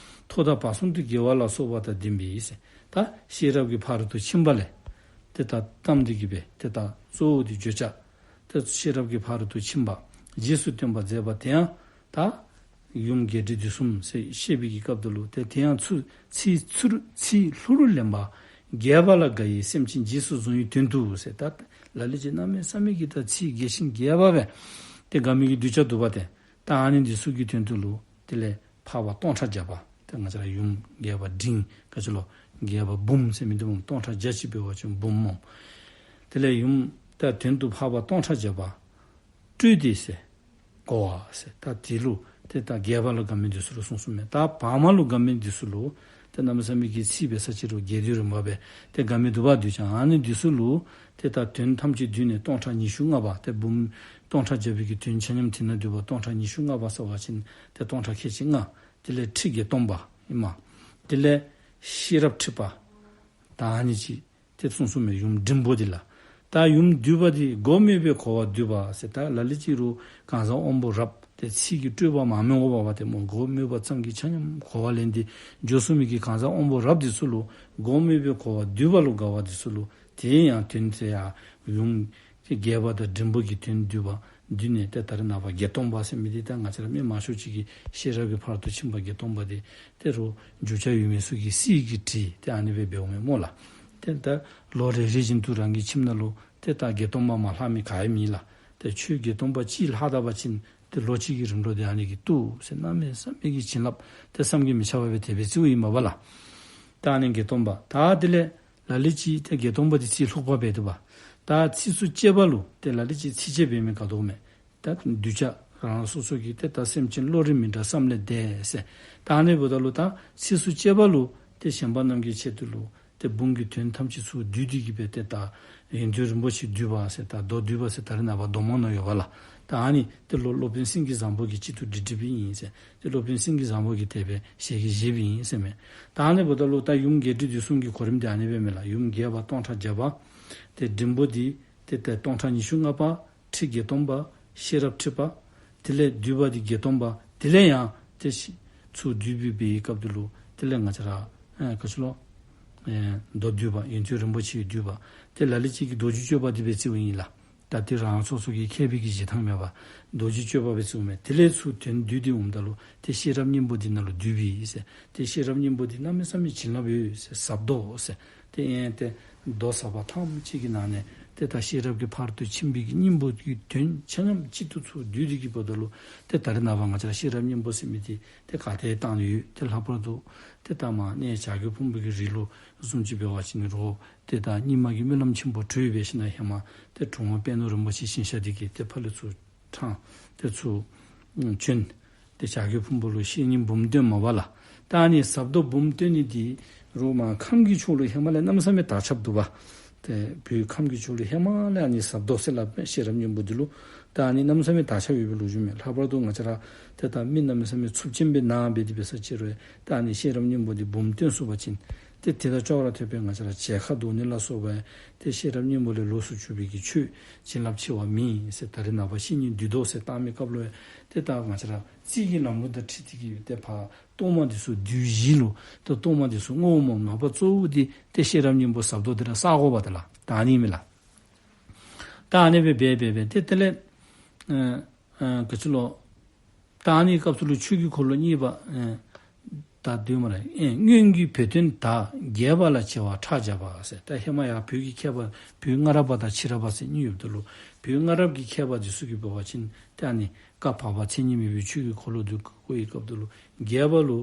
ཐོག་མཐའ་བར་གསུམ་དུ་དགེ་བ་ལ་སོགས་པ་དང་ལྡན་པའི་ཟེར། ད་ཤེས་རབ་ཀྱི་ཕ་རོལ་ཏུ་ཕྱིན་པ་ལས་ཏེ་ད་བརྩམས་ཏེ་གི་སྦེ་ཏེ་ད་གཙོ་བོ་དེ་བརྗོད་བྱ། ཏེ་ཤེས་རབ་ཀྱི་ཕ་རོལ་ཏུ་ཕྱིན་པ་རྗེས་སུ་སྟོན་པ་མཛད་པ་དེ་ཡང་ད་ཡུམ་རྒྱས་འབྲིང་བསྡུས་གསུམ་ཟེར་བཤད་པའི་གི་སྐབས་དེ་ལུ་ཏེ་དེ་ཡང་ཚུ་ཚིག་ཚུ་རུ་ཚིག་ལྷུ་རུ་ལེན་པ། རྒྱས་པ་ལ་དགའ་བའི་སེམས་ཅན་རྗེས་སུ་བཟུང་བའི་དོན་དུ་ཟེར། ད་ལ་ལུ་ཅིག་གནམ་མེད་ས་མེད་ཀྱི་ད་ཚིག་རྒྱས་ཤིང་རྒྱས་པ་སྦེ་ཏེ་དགའ་མི་གི་གདུལ་བྱ་འདུག་པ་ཏེ། ད་ཨ་ནི་འདི་ཚུ་གི་དོན་དུ་ལུ་དེ་ལས་འཕགས་པ་སྟོང་ཕྲག་བརྒྱ་པ། ཏེ་ང་བཅས་ར་ཡུམ་རྒྱས་པ་འབྲིང་ག་ཅི་ལོ་རྒྱས་པ་འབུམ་ཟེར་མི་འདི་སྟོང་ཕྲག་བརྒྱ་ཅིག་འབད་བ་ཅིན་འབུམ་སྨོ། དེ་ལས་ཡུམ་ད་དོན་དུ་འཕགས་པ་སྟོང་ཕྲག་བརྒྱ་པ་སྤྲུལ་ཏེ་ཟེར་གོ་བ་ཟེར། ད་དེ་ལུ་ཏེ་ད་རྒྱས་པ་ལ་དགའ་མི་འདི་ཚུ་ལུ་གསུངས་གསུངསམ་མས། ད་བར་མ་ལུ་དགའ་མི་འདི་ཚུ་ལུ་ཏེ་གནམ་མེད་ས་མེད་ཀྱི་ཚིག་འབད་ས་ཅིག་རུང་རྒྱས་བསྡུས་རིམ་པ་སྦེ་ཏེ་དགའ་མི་འདུག་པ། གདུལ་བྱ་ཨ་ནི་འདི་ཚུ་ལུ་ཏེ་ད་དོན་ཐམས་ཅད་བསྡུས་ནས་སྟོང་ཕྲག་ཉི་ཤུ་ལྔ་པ། ཏེ་འབུམ་སྟོང་ཕྲག་བརྒྱ་པའི་གི་དོན་ཆ་མཉམ་དེ་ནང་འདུས་པ་སྟོང་ཕྲག་ཉི་ཤུ་ལྔ་པ་ཟེར་བ་ཅིན་ཏེ་སྟོང་ཕྲག་ཁལ་གཅིག་ལྔ། དེ་ལས་ཁྲི་བརྒྱད་སྟོང་པ་ཨིན་མས། དེ་ལས་ཤེས་རབ་ཁྲི་པ། ད་ཨ་ནི་ཅིག་ཏེ་གསུངས་གསུངསམ་མས། ཡུམ་འབྲིང་པོ་འདི་ལ། ད་ཡུམ་བསྡུས་པ་འདི་སྒོ་སྨོས་པས་གོ་བ་བསྡུས་པ་ཟེར། ད་ལ་ལུ་ཅིག་རུང་གང་ཟག་དབང་པོ་རབ་ཏེ་ཚིག་གི་སྤྲོས་པ་མ་སྨོས་པ་སྦེ་ཏེ་སྨོ། སྒོ་སྨོས་པ་ཙམ་གྱིས་ཆ་མཉམ་གོ་བ་ལེན་ཏེ་འགྱོ་ཚུགས་མི་གི་གང་ཟག་དབང་པོ་རབ་འདི་ཚུ་ལུ་སྒོ་སྨོས་པས་གོ་བ་བསྡུས་པ་ལུ་དགའ་བ་འདི་ཚུ་ལུ་དེ་ཡང་དོན་དེ་ཡང་ཡུམ་རྒྱས་པ་དང་འབྲིང་པོ་གི་དོན་བསྡུས་པ་བསྡུས་ནས་ཏེ་ད་རེས་ནངས་པ་བརྒྱད་སྟོང་པ་ཟེར་མི་འདི་ད་ང་བཅས་ར་མི་མང་ཤོས་ཅིག་གིས་ཤེས་རབ་ཀྱི་ཕ་རོལ་ཏུ་ཕྱིན་པ་བརྒྱད་སྟོང་པ་འདི་ཏེ་རུང་རྒྱུས་ཆ་ཡོད་མི་ཚུ་གིས་སྲིད་ཀྱི་བྲིས་ཏེ་ཨ་ནི་སྦེ་འབདཝ་མས་སྨོ་ལགས། ཏེ་ད་ལོ་རེ་རེ་བཞིན་དུ་རང་གི་ཁྱིམ་ནང་ལུ་ཏེ་ད་བརྒྱད་སྟོང་པ་མ་ལྷག་མི་ག་ཡང་མེད་ལགས། ཏེ་ཆོས་བརྒྱད་སྟོང་པ་ཅིག་ལྷག་ད་པ་ཅིན་ཏེ་ལོ་གཅིག་གི་རིམ་གྲོ་འདི་ཨ་ནི་གིས་བཏུབ་ཟེར། གནམ་མེད་ས་མེད་ཀྱི་བྱིན་རླབས་ཏེ་བསམ་གྱིས་མི་ཁྱབ་པ་སྦེ་དེ་སྦེ་བརྩིཝ་ཨིན་མས་པ་ལགས། ད་ཨ་ནི་བརྒྱད་སྟོང་པ། ད་དེ་ལས་ལ་ལུ་ཅིག་ཏེ་བརྒྱད་སྟོང་པ་འདི་ཚིག་ལྷུག་པ་སྦེ་འདུག་པ། ད་ཚིགས་སུ་བཅད་པ་ལུ་ཏེ་ལ་ལུ་ཅིག་ཚིགས་བཅད་འབད་མི་ག་དོ་མས། ད་གདུལ་བྱ་རང་སོ་སོ་གི་ཏེ་ད་སེམས་ཅན་བློ་རིགས་མི་འདྲ་བསམ་ལས་འདས་ཟེར། ད་ཨ་ནི་འབདཝ་ད་ལུ་ད་ཚིགས་སུ་བཅད་པ་ལུ་ཏེ་གཞན་པ་རྣམས་ཀྱི་ཆེད་དུ་ལུ་ཏེ་འབུམ་གྱི་དོན་ཐམས་ཅད་ཚུར་བསྡུས་ཏེ་གི་སྦེ་ཏེ་ད་ཡོན་ཏན་རིན་པོ་ཆེས་བསྡུས་པ་ཟེར། ད་མདོ་བསྡུས་པ་ཟེར་ད་རེས་ནངས་པ་མདོ་སྨོན་ནང་ཡོད་པ་ལགས། ད་ཨ་ནི་ཏེ་སློབ་སློབ་དཔོན་སེང་གེ་བཟང་པོ་གིས་སྤྱི་དུ་བྲིས་བྲིསཝ་ཨིན་ཟེར། ཏེ་སློབ་དཔོན་སེང་གེ་བཟང་པོ་གིས་དེ་སྦེ་ཞལ་གྱིས་བཞེསཔ་ཨིན་ཟེར་མས། ད་ཨ་ནི་འབདཝ་ད་ལུ་ད་ཡུམ་རྒྱས་འབྲིང་བསྡུས་གསུམ་གྱི་གོ་རིམ་འདི་ཨ་ནི་སྦེ་མས་ལགས། ཡུམ་རྒྱས་པ་སྟོང་ཕྲག་བརྒྱ་པ། ཏེ་འབྲིང་པོ་འདི་ཏེ་ད་སྟོང་ཕྲག་ཉི་ཤུ་ལྔ་པ། ཁྲི་བརྒྱད་སྟོང་པ། ཤེས་རབ་ཁྲི་པ། དེ་ལས་བསྡུས་པ་འདི་བརྒྱད་སྟོང་པ། དེ་ལས་ཡང་ཏེ་ཤི་ཚུར་བསྡུས་པའི་སྐབས་དེ་ལུ་དེ་ལས་ང་བཅས་ར་ཨེ་ག་ཅི་ལོ་ཨེ་མདོ་བསྡུས་པ་ཡོན་ཏན་རིན་པོ་ཆེས་བསྡུས་པ། ཏེ་ལ་ལུ་ཅིག་གིས་རྡོ་རྗེ་གཅོད་པ་འདི་སྦེ་བརྩིཝ་ཨིན་ལགས། ད་དེ་རང་སོ་སོ་གི་མཁས་པའི་གི་བཞེད་ཐངས་མས་པ། རྡོ་རྗེ་གཅོད་པ་སྦེ་བརྩིཝ་མས། དེ་ལས་ཚུར་དོན་བསྡུས་ཏེ་འོངམ་ད་ལུ་ཏེ་ཤེས་རབ་སྙིང་པོ་འདི་ནང་ལུ་བསྡུས་པས་ཟེར། ཏེ་ཤེས་རབ་སྙིང་པོ་འདི་གནམ་མེད་ས་མེད་བྱིན་རླབས་ཡོད་ཟེར། ཟབ་མདོ་ཟེར། ཏེ་ཨེ་ཏེ་མདོ་ཟབ་པ་ཐམས་ཅད་ཀྱི་ནང་ནས་ཏེ་ད་ཤེས་རབ་ཀྱི་ཕ་རོལ་ཏུ་ཕྱིན་པའི་གི་སྙིང་པོ་གི་དོན་ཆ་མཉམ་གཅིག་ཏུ་ཚུར་བསྡུས་ཏེ་གི་འབདཝ་ད་ལུ་ཏེ་ད་རེས་ནངས་པ་ང་བཅས་ར་ཤེས་རབ་སྙིང་པོ་ཟེར་མི་འདི་ཏེ་ག་ཏེ་བཏང་ནི་ཡོད། ཏེ་ལྷག་པར་དུ་ཏེ་ད་མ་གནས་བྱ་རྒོད་ཕུང་པོ་གི་རི་ལུ་བཟུམ་ཅིག་འབད་བ་ཅིན་རོགས་ཏེ་ད་རྙིང་མ་གི་སྨོན་ལམ་ཆེན་པོ་གྲོལ་འབད་ཞིནམ་ལས་ཧེ་མ་ཏེ་དྲུང་པ་པད་ནོར་རིན་པོ་ཆེ་ཞིང་གཤེགས་འདི་གིས་ཏེ་ཕར་ལས་ཚུར་ཕྲང་ཏེ་ཚུར་བྱོན། ཏེ་བྱ་རྒོད་ཕུང་པོ་ལུ་བཤེས་གཉེན་འབུམ་སྟོན་མས་པ་ལགས། ད་ཨ་ནི་ཟབ་མདོ་འབུམ་སྟོན་ནི་འདི་རོགས་མར་ཁམས་ཀྱི་ཕྱོགས་ལུ་ཧེ་མ་ལས་གནམ་མེད་ས་མེད་དར་ཁྱབ་འདུག་པ། ཏེ་བོད་ཁམས་ཀྱི་ཕྱོགས་ལུ་ཧེ་མ་ལས་ཨ་ནི་ཟབ་མདོ་ཟེར་སླབ་མི་ཤེས་རབ་སྙིང་པོ་འདི་ལུ་ད་ཨ་ནི་གནམ་མེད་ས་མེད་དར་ཁྱབ་ཡོད་པའི་ལོ་རྒྱུས་མས། ལྷག་པར་དུ་ང་བཅས་ར་ཏེ་ད་མི་གནམ་མེད་ས་མེད་ཚབས་ཆེན་པོའི་ནང་འབད་དེ་འབད་ས་ཅིག་རུང་ད་ཨ་ནི་ཤེས་རབ་སྙིང་པོ་འདི་འབུམ་སྟོན་ཚུགས་པ་ཅིན་ཏེ་དེ་དང་ཅོག་ར་འཐདཔ་སྦེ་ང་བཅས་ར་མཇལ་ཁ་འདོན་ནི་ལ་སོགས་པ་ཏེ་ཤེས་རབ་སྙིང་པོ་ལས་ལོགས་སུ་གྱུར་པའི་གི་ཆོས་བྱིན་རླབས་ཆེ་བ་མེད་ཟེར། ད་རེས་ནངས་པ་བཤེས་གཉེན་འདུས་མདོ་ཟེར་བཏགས་མི་སྐབས་ལུ་ཏེ་ད་ང་བཅས་ར་རྩིས་ཀྱི་ལམ་ལུགས་དང་འཁྲིལ་ཏེ་གི་ཏེ་ཕར་གཏོར་མ་འདི་ཚུ་བསྡུས་གཞི་ལུ་ཏེ་གཏོར་མ་འདི་ཚུ་བསྔོ་བ་སྨོ། མ་པ་གཙོ་བོ་འདི་ཏེ་ཤེས་རབ་སྙིང་པོ་ཟབ་མདོ་འདི་ར་བསག་དགོ་པ་ཏེ་ལགས། ད་ཨ་ནི་མས་ལགས། ད་ཨ་ནི་སྦེ་འབད་འབད་འབད་ཏེ་དེ་ལས་ཨ་ཨ་ག་ཅི་ལོ། ད་ཨ་ནི་སྐབས་སུ་ལུ་ཆོས་ཀྱི་འཁོར་ལོ་གཉིས་པ་ཨེ་ད་འདུས་མ་ར་ཨེ་སྔོན་གྱི་བོད་དོན་དར། རྒྱས་པ་ལ་བྱེ་བ་ཕྲག་བརྒྱ་པ་ཟེར། ད་ཧེ་མ་ཡང་བོད་ཀྱི་མཁས་པ་བོད་སྔ་རབས་པ་དང་ཕྱི་རབས་པ་ཟེར་གཉིས་ཡོདཔ་ད་ལུ་བོད་སྔ་རབས་ཀྱི་མཁས་པ་འདི་ཚུ་གིས་འབད་བ་ཅིན་ཏེ་ཨ་ནི་བཀའ་བར་པ་མཚན་ཉིད་མེད་པའི་ཆོས་ཀྱི་འཁོར་ལོ་འདི་བསྐོར་བའི་སྐབས་ད་ལུ་རྒྱས་པ་ལུ་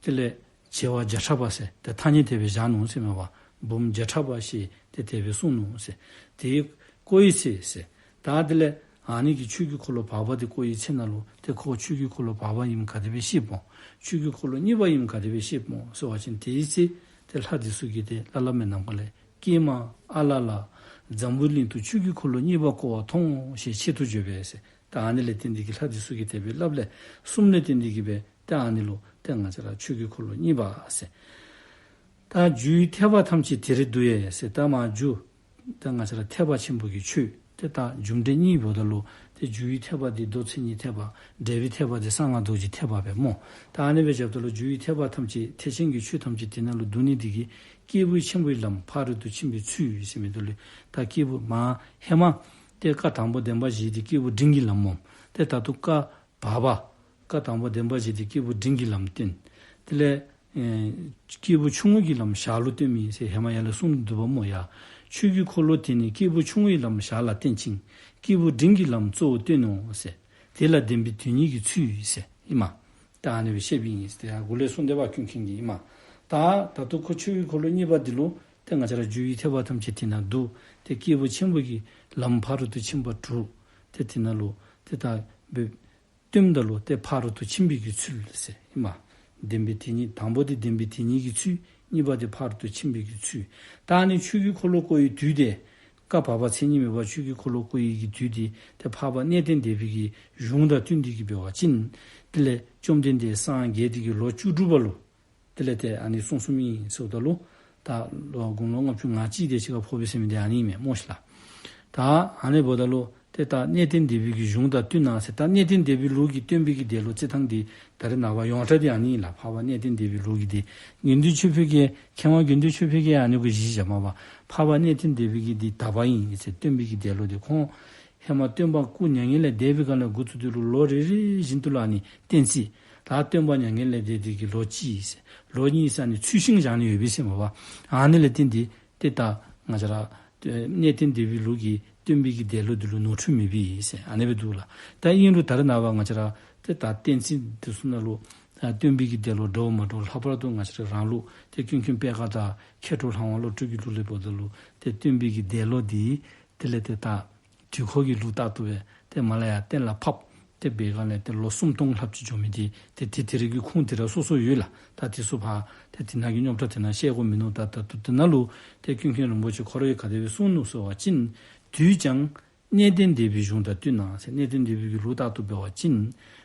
དེ་ལས་ བྱེ་བ་བརྒྱ་ཕྲག་པ་ཟེར་ཏེ་ཐ་སྙད་དེ་སྦེ་བཞག་ནུག་ཟེར་མས་པ། འབུམ་བརྒྱ་ཕྲག་པ་ཞེས་ཏེ་དེ་སྦེ་གསུངས་ནུག་ཟེར། དེ་བཀོད་པའི་ཚེ་ཟེར། ད་དེ་ལས་ཨ་ནི་གི་ཆོས་ཀྱི་འཁོར་ལོ་བར་པ་དེ་བཀོད་པའི་ཚེ་ན་ལུ་ཏེ་ཁོ་ཆོས་ཀྱི་འཁོར་ལོ་བར་པ་ཨིནམ་ག་དེ་སྦེ་ཤེསཔ་སྨོ། ཆོས་ཀྱི་འཁོར་ལོ་གཉིས་པ་ཨིནམ་ག་དེ་སྦེ་ཤེསཔ་སྨོ་ཟེར་བ་ཅིན་དེའི་ཚེ་ཏེ་ལྷ་དེ་ཚུ་གིས་ཏེ་བླ་ལྷ་མི་རྣམས་ཀ་ལས་ཀྱེ་མ་ཨ་ལ་ལ། འཛམ་བུ་གླིང་དུ་ཆོས་ཀྱི་འཁོར་ལོ་གཉིས་པ་བསྐོར་བ་མཐོང་ཞེས་ཆེད་དུ་བརྗོད་པས་ཟེར། ད་ཨ་ནི་ལས་བརྟེན་ཏེ་གིས་ལྷ་དེ་ཚུ་གིས་དེ་སྦེ་སླབ་ལས་གསུངམ་ལས་བརྟེན་ཏེ་གིས་སྦེ་ཏེ་ཨ་ནི་ལུ་ཏེ་ང་བཅས་ར་ཆོས་ཀྱི་འཁོར་ལོ་གཉིས་པ་ཟེར། ད་རྒྱུའི་ཐེག་པ་ཐམས་ཅད་དེར་འདུས་ཟེར། ད་མ་རྒྱུ་ད་ང་བཅས་ར་ཐེག་པ་ཆེན་པོ་གི་ཆོས་ཏེ་ད་རྒྱུ་འབྲས་གཉིས་འབདཝ་ད་ལུ་ཏེ་རྒྱུའི་ཐེག་པ་འདི་མདོ་མཚན་ཉིད་ཐེག་པ། འབྲས་བུའི་ཐེག་པ་འདི་གསང་སྔགས་རྡོ་རྗེ་ཐེག་པ་སྦེ་སྨོ། ད་ཨ་ནི་སྦེ་བཞགཔ་ད་ལུ་རྒྱུའི་ཐེག་པ་ཐམས་ཅད་ཐེག་ཆེན་གྱི་ཆོས་ཐམས་ཅད་དེ་ན་ལུ་འདུ་ནི་དེ་གིས་སྐྱེས་བུ་ཆེན་པོའི་ལམ་ཕ་རོལ་ཏུ་ཕྱིན་པའི་ཚུལ་ཟེར་མི་འདི་ལུ་ད་སྐྱེས་བུ་མ་ཧེ་མ་ཏེ་བཀའ་དང་པོ་བདེན་པ་བཞི་འདི་སྐྱེས་བུ་འབྲིང་གི་ལམ་སྨོ། ཏེ་ད་ལྟོ་བཀའ་བར་པ། བཀའ་དང་པོ་བདེན་པ་བཞི་འདི་སྐྱེས་བུ་འབྲིང་གི་ལམ་སྟོན། དེ་ལས་ཨེ་སྐྱེས་བུ་ཆུང་ངུ་གི་ལམ་ཞར་ལུ་སྟོན་མི་ཟེར་ཧེ་མ་ཡར་ལས་གསུངས་འདུག་པ་སྨོ་ཡ། ཆོས་ཀྱི་འཁོར་ལོ་དེ་ནི་སྐྱེས་བུ་ཆུང་ངུའི་ལམ་ཞར་ལ་བསྟན་ཅིང་། སྐྱེས་བུ་འབྲིང་གི་ལམ་གཙོ་བོར་སྟོན་ནོ་ཟེར། དེ་ལ་བདེན་པའི་དོན་གཉིས་ཀྱི་ཚུལ་ཟེར་ཨིན་མས། ད་ཨ་ནི་སྦེ་བཤདཔ་ཨིན་ཟེར། ཏེ་ཡར་འགོ་ལས་གསུངས་ཏེ་འབད་བ་ཀུན་མཁྱེན་གྱིས་ཨིན་མས། ད་ད་ལྟོ་ཁོ་ཆོས་ཀྱི་འཁོར་ལོ་གཉིས་པ་འདི་ལུ་ཏེ་ང་བཅས་ར་རྒྱུའི་ཐེག་པ་ཐམས་ཅད་དེ་ན་འདུ། ཏེ་སྐྱེས་བུ་ཆེན་པོ་གི་ལམ་ཕ་རོལ་ཏུ་ཕྱིན་པ་དྲུག་ཏེ་དེ་ན་ལུ་ཏེ་ད་སྦེ་སྟོནམ་ད་ལུ་ཏེ་ཕ་རོལ་ཏུ་ཕྱིན་པའི་གི་ཚུལ་ཟེར་ཨིན་མས། བདེན་པའི་དོན་གཉིས། དང་པོ་དེ་བདེན་པའི་དོན་གཉིས་ཀྱི་ཚུལ། གཉིས་པ་དེ་ཕ་རོལ་ཏུ་ཕྱིན་པའི་གི་ཚུལ། ད་ཨ་ནི་ཆོས་ཀྱི་འཁོར་ལོ་བསྐོར་བའི་དུས་དེ་བཀའ་བར་པ་མཚན་ཉིད་མེད་པ་ཆོས་ཀྱི་འཁོར་ལོ་བསྐོར་བའི་གི་དུས་དེ་ཏེ་འཕགས་པ་གནས་བརྟན་སྡེ་པའི་གི་གཞུང་དང་བསྟུན་ཏེ་གིས་འབད་བ་ཅིན་དེ་ལས་བཅོམ་ལྡན་འདས་སངས་རྒྱས་ཏེ་གིས་ལོ་བཅུ་དྲུག་པ་ལུ་དེ་ལས་ཏེ་ཨ་ནི་གསུངས་གསུངསམ་ཨིན་ཟེརཝ་ད་ལུ་ད་ལོ་དགུང་ལོ་ལྔ་བཅུ་ང་གཅིག་དེ་ཅིག་ཁར་ཕོག་པས་ཟེར་མི་དེ་ཨ་ནི་ཨིན་མས་སྨོ་ཤིག་ལགས། ད་ཨ་ནི་འབདཝ་ད་ལུ་ཏེ་ད་གནས་བརྟན་སྡེ་པའི་གི་གཞུང་དང་བསྟུན་ན་ཟེར། ད་གནས་བརྟན་སྡེ་པའི་ལུགས་ཀྱི་སྟོན་པའི་གི་འདས་ལོ་རྩི་ཐངས་འདི་ད་རེས་ནངས་པ་ཡོངས་གྲགས་འདི་ཨ་ནི་ཨིན་ལགས། འཕགས་པ་གནས་བརྟན་སྡེ་པའི་ལུགས་ཀྱི་འདི་དགེ་འདུན་ཆོས་འཕེལ་གྱིས་མཁས་དབང་དགེ་འདུན་ཆོས་འཕེལ་གྱིས་ཨ་ནི་གུ་གཞི་བཞགཔ་མས་པ། འཕགས་པ་གནས་བརྟན་སྡེ་པའི་གི་འདི་དག་པ་ཨིན་ཟེར། སྟོན་པའི་གི་འདས་ལོ་འདི་ཁོང་ཧེ་མ་སྟོན་པ་སྐུ་མྱ་ངན་ལས་འདས་པའི་སྒང་ལས་འགོ་བཙུགས་ཏེ་ལུ་ལོ་རེ་རེ་བཞིན་དུ་ལུ་ཨ་ནི་བསྟན་རྩིས། ད་སྟོན་པ་མྱ་ངན་ལས་འདས་ཏེ་གིས་ལོ་གཅིག་ཟེར་ལོ་གཉིས་ཟེར་ཨ་ནི་ཚུལ་བཞིན་བཞག་ནི་ཡོད་པས་ཟེར་མས་པ། ཨ་ནི་ལས་བརྟེན་ཏེ་ཏེ་ད་ང་བཅས་ར་གནས་བརྟན་སྡེ་པའི་ལུགས་ཀྱི་སྟོན་པའི་གི་འདས་ལོ་འདི་ལུ་ནོར་འཁྲུལ་མེད་པས་ཟེར་ཨ་ནི་སྦེ་འདུག་ལགས། ད་ཨིན་རུང་ད་རེས་ནངས་པ་ང་བཅས་ར་ཏེ་ད་བསྟན་རྩིས་འདི་ཚུ་ནང་ལུ་ད་སྟོན་པའི་གི་འདས་ལོ་འདྲཝ་མ་འདྲཝ་ལྷག་པར་དུ་ང་བཅས་ར་རང་ལུགས་ཏེ་ཀུན་མཁྱེན་པད་དཀར་དང་མཁས་གྲུབ་ལྷ་དབང་བློ་གྲོས་ཀྱི་ལུགས་ལས་འབདཝ་ད་ལུ་ཏེ་སྟོན་པའི་གི་འདས་ལོ་འདི་དེ་ལས་ཏེ་ད་དུས་འཁོར་གྱི་ལུགས་ལྟར་དུ་སྦེ་ཏེ་མར་ལས་ཡར་གཏན་ལ་ཕབ་སྟེ་འབད་སྒང་ལས་ཏེ་ལོ་སུམ་སྟོང་ལྷགཔ་ཅིག་འགྱོ་མི་འདི་ཏེ་དེ་དེ་རིགས་ཀྱི་ཁུངས་དེ་ར་སོ་སོ་ཡོད་ལགས། ད་དེ་ཚུ་ཕར་ཏེ་དེ་ནང་གི་རྙོག་དྲ་དེ་ནང་བཤད་དགོཔ་མིན་ནུག། ད་ད་ལྟོ་དེ་ནང་ལུ་ཏེ་ཀུན་མཁྱེན་རིན་པོ་ཆེ་ཁོ་ར་གིས་ག་དེ་སྦེ་གསུངས་ནུག་ཟེར་བ་ཅིན། དུས་ཀྱང་གནས་བརྟན་སྡེ་པའི་གཞུང་དང་བསྟུན་ན་ཟེར། གནས་བརྟན་སྡེ་པའི་གི་ལུགས་ལྟར་དུ་འབད་བ་ཅིན་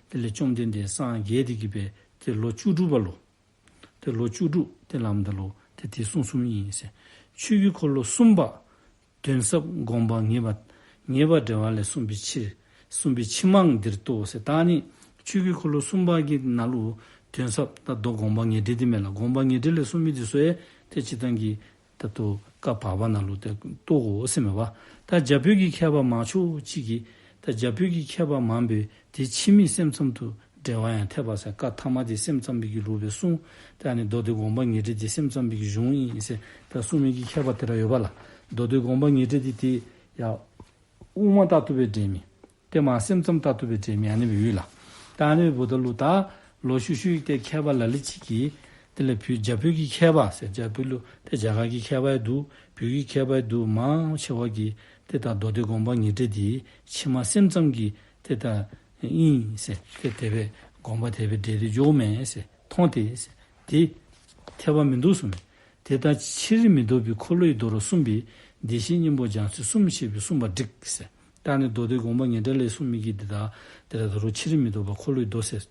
དེ་ལས་བཅོམ་ལྡན་འདས་སངས་རྒྱས་ཏེ་གིས་སྦེ་ཏེ་ལོ་བཅུ་དྲུག་པ་ལུ་ཏེ་ལོ་བཅུ་དྲུག་ཏེ་ལངམ་ད་ལུ་ཏེ་དེ་གསུངས་གསུངསམ་ཨིན་ཟེར། ཆོས་ཀྱི་འཁོར་ལོ་གསུམ་པ་དོན་ཟབ་དགོངས་པ་ངེས་པ་ངེས་པ་འགྲེལ་བ་ལས་གསུངས་པའི་ཕྱིར་གསུངས་པའི་ཕྱི་མང་འདིར་གཏོགས་ཟེར། ད་ཨ་ནི་ཆོས་ཀྱི་འཁོར་ལོ་གསུམ་པ་གི་ནང་ལུ་དོན་ཟབ་ད་མདོ་དགོངས་པ་ངེས་འགྲེལ་འདི་མས་ལགས། དགོངས་པ་ངེས་འགྲེལ་ལས་གསུངས་མི་འདི་ཚུ་ཡང་ཏེ་སྤྱིར་བཏང་གི་ད་ལྟོ་བཀའ་བར་པ་ནང་ལུ་ཏེ་གཏོགས་དགོ་ཟེར་མས་པ། ད་རྒྱ་བོད་ཀྱི་མཁས་པ་མང་ཤོས་ཅིག་གིས་ད་རྒྱ་བོད་ཀྱི་མཁས་པ་མང་པོས་དེ་ཕྱི་མའི་སེམས་ཙམ་དུ་འགྲེལ་བ་ཡང་འཐད་པ་ཟེར། བཀའ་ཐ་མ་དེ་སེམས་ཙམ་པའི་གི་ལུགས་སྦེ་གསུངས། ད་ཨ་ནི་མདོ་སྡེ་དགོངས་པ་ངེས་འགྲེལ་དེ་སེམས་ཙམ་པའི་གི་གཞུང་ཨིན་ཟེར་ད་གསུང་མི་གི་མཁས་པ་དེ་ར་ཡོད་པ་ལགས། མདོ་སྡེ་དགོངས་པ་ངེས་འགྲེལ་དེ་དེ་ཡང་དབུ་མ་ལྟར་དུ་སྦེ་འགྲེལ་མི་ཏེ་མ་སེམས་ཙམ་ལྟར་དུ་སྦེ་འགྲེལ་མི་ཨ་ནི་སྦེ་ཡོད་ལགས། ད་ཨ་ནི་འབདཝ་ད་ལུ་ད་ལོག་ཤུལ་ཤུལ་ཏེ་མཁས་པ་ལ་ལུ་ཅིག་གིས་དེ་ལས་བོད་རྒྱ་བོད་ཀྱི་མཁས་པ་ཟེར་རྒྱ་བོད་ལུ་ཏེ་རྒྱ་གར་གྱི་མཁས་པ་ཡང་འདུག། བོད་ཀྱི་མཁས་པ་ཡང་འདུག། མང་ཆེ་བ་གིས་ཏེ་ད་མདོ་སྡེ་དགོངས་པ་ངེས་འགྲེལ་འདི་ཕྱི་མ་སེམས་ཙམ་གྱི་ཏེ་ད་ཨིན་ཟེར་ཏེ་དེ་སྦེ་དགོངས་པ་དེ་སྦེ་འགྲེལ་ཏེ་འགྱོཝ་མས་ཟེར་མཐོང་སྟེ་ཟེར། དེ་འཐད་པ་མིན་འདུག་གསུངས་མས། དེ་ལྟར་ཕྱིར་མི་ལྡོག་པའི་འཁོར་ལོ་ཡི་མདོ་རུ་གསུངས་པས་བདེ་གཤེགས་སྙིང་པོ་རྒྱ་མཚོའི་གསུམ་ཞེས་པས་གསུངས་པ་འགྲིག་ཟེར། ད་ཨ་ནི་མདོ་སྡེ་དགོངས་པ་ངེས་འགྲེལ་ལས་གསུངས་མི་གི་འདི་དང་དེ་ལ་ད་རུང་ཕྱིར་མི་ལྡོག་པ་འཁོར་ལོའི་མདོ་ཟེར་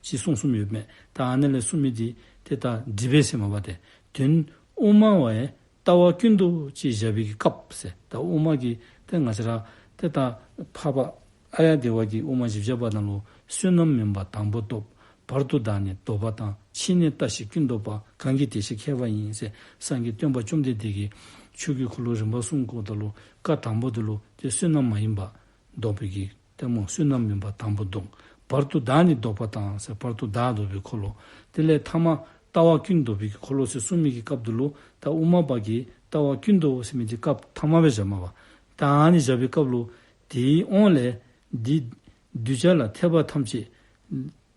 ཅིག་གསུངས་གསུངསམ་ཡོད་མས། ད་ཨ་ནི་ལས་གསུངས་མི་འདི་ཏེ་ད་འགྲིག་པས་ཟེར་མས་པ། ཏེ་དོན་དབུ་མ་བས་ལྟ་བ་ཀུན་ལྡོག་ཅེས་བཞག་པའི་གི་སྐབས་ཟེར། ད་དབུ་མ་གི་ཏེ་ང་བཅས་ར་ཏེ་ད་འཕགས་པ་ཨཱརྱ་དེ་བ་གི་དབུ་མ་བཞི་བརྒྱ་པ་ནང་ལུ་བསོད་ནམས་མིན་པ་དང་པོ་ལྡོག། བར་དུ་བདག་ནི་ལྡོག་པ་དང་། ཕྱིས་ནི་ལྟ་ཞིག་ཀུན་ལྡོག་པ། གང་གིས་དེ་ཕྱིར་མཁས་པ་ཡིན་ཟེར། སངས་རྒྱས་སྟོན་པ་བཅོམ་ལྡན་འདས་ཀྱིས་ཆོས་ཀྱི་འཁོར་ལོ་རིམ་པ་གསུམ་བསྐོརཝ་ད་ལུ་བཀའ་དང་པོ་དེ་ལུ་ཏེ་བསོད་ནམས་མ་ཡིན་པ་ལྡོག་པའི་གི་ལྟད་མོ་བསོད་ནམས་མིན་པ་དང་པོ་ལྡོག། བར་དུ་བདག་ནི་ལྡོག་པ་དང་ཟེར་བར་དུ་བདག་ལྡོག་པའི་འཁོར་ལོ། དེ་ལས་ཐ་མ་ལྟ་བ་ཀུན་ལྡོག་པའི་གི་འཁོར་ལོ་ཟེར་གསུངས་མི་གི་སྐབས་དེ་ལུ་ད་དབུ་མ་པ་གིས་ལྟ་བ་ཀུན་ལྡོག་ཟེར་མི་འདི་སྐབས་ཐ་མ་སྦེ་བཞག་མས་པ། ད་ཨ་ནི་བཞག་པའི་སྐབས་ལུ་དེའི་དབང་ལས་འདི་གདུལ་བྱ་ལ་ཐེག་པ་ཐམས་ཅད་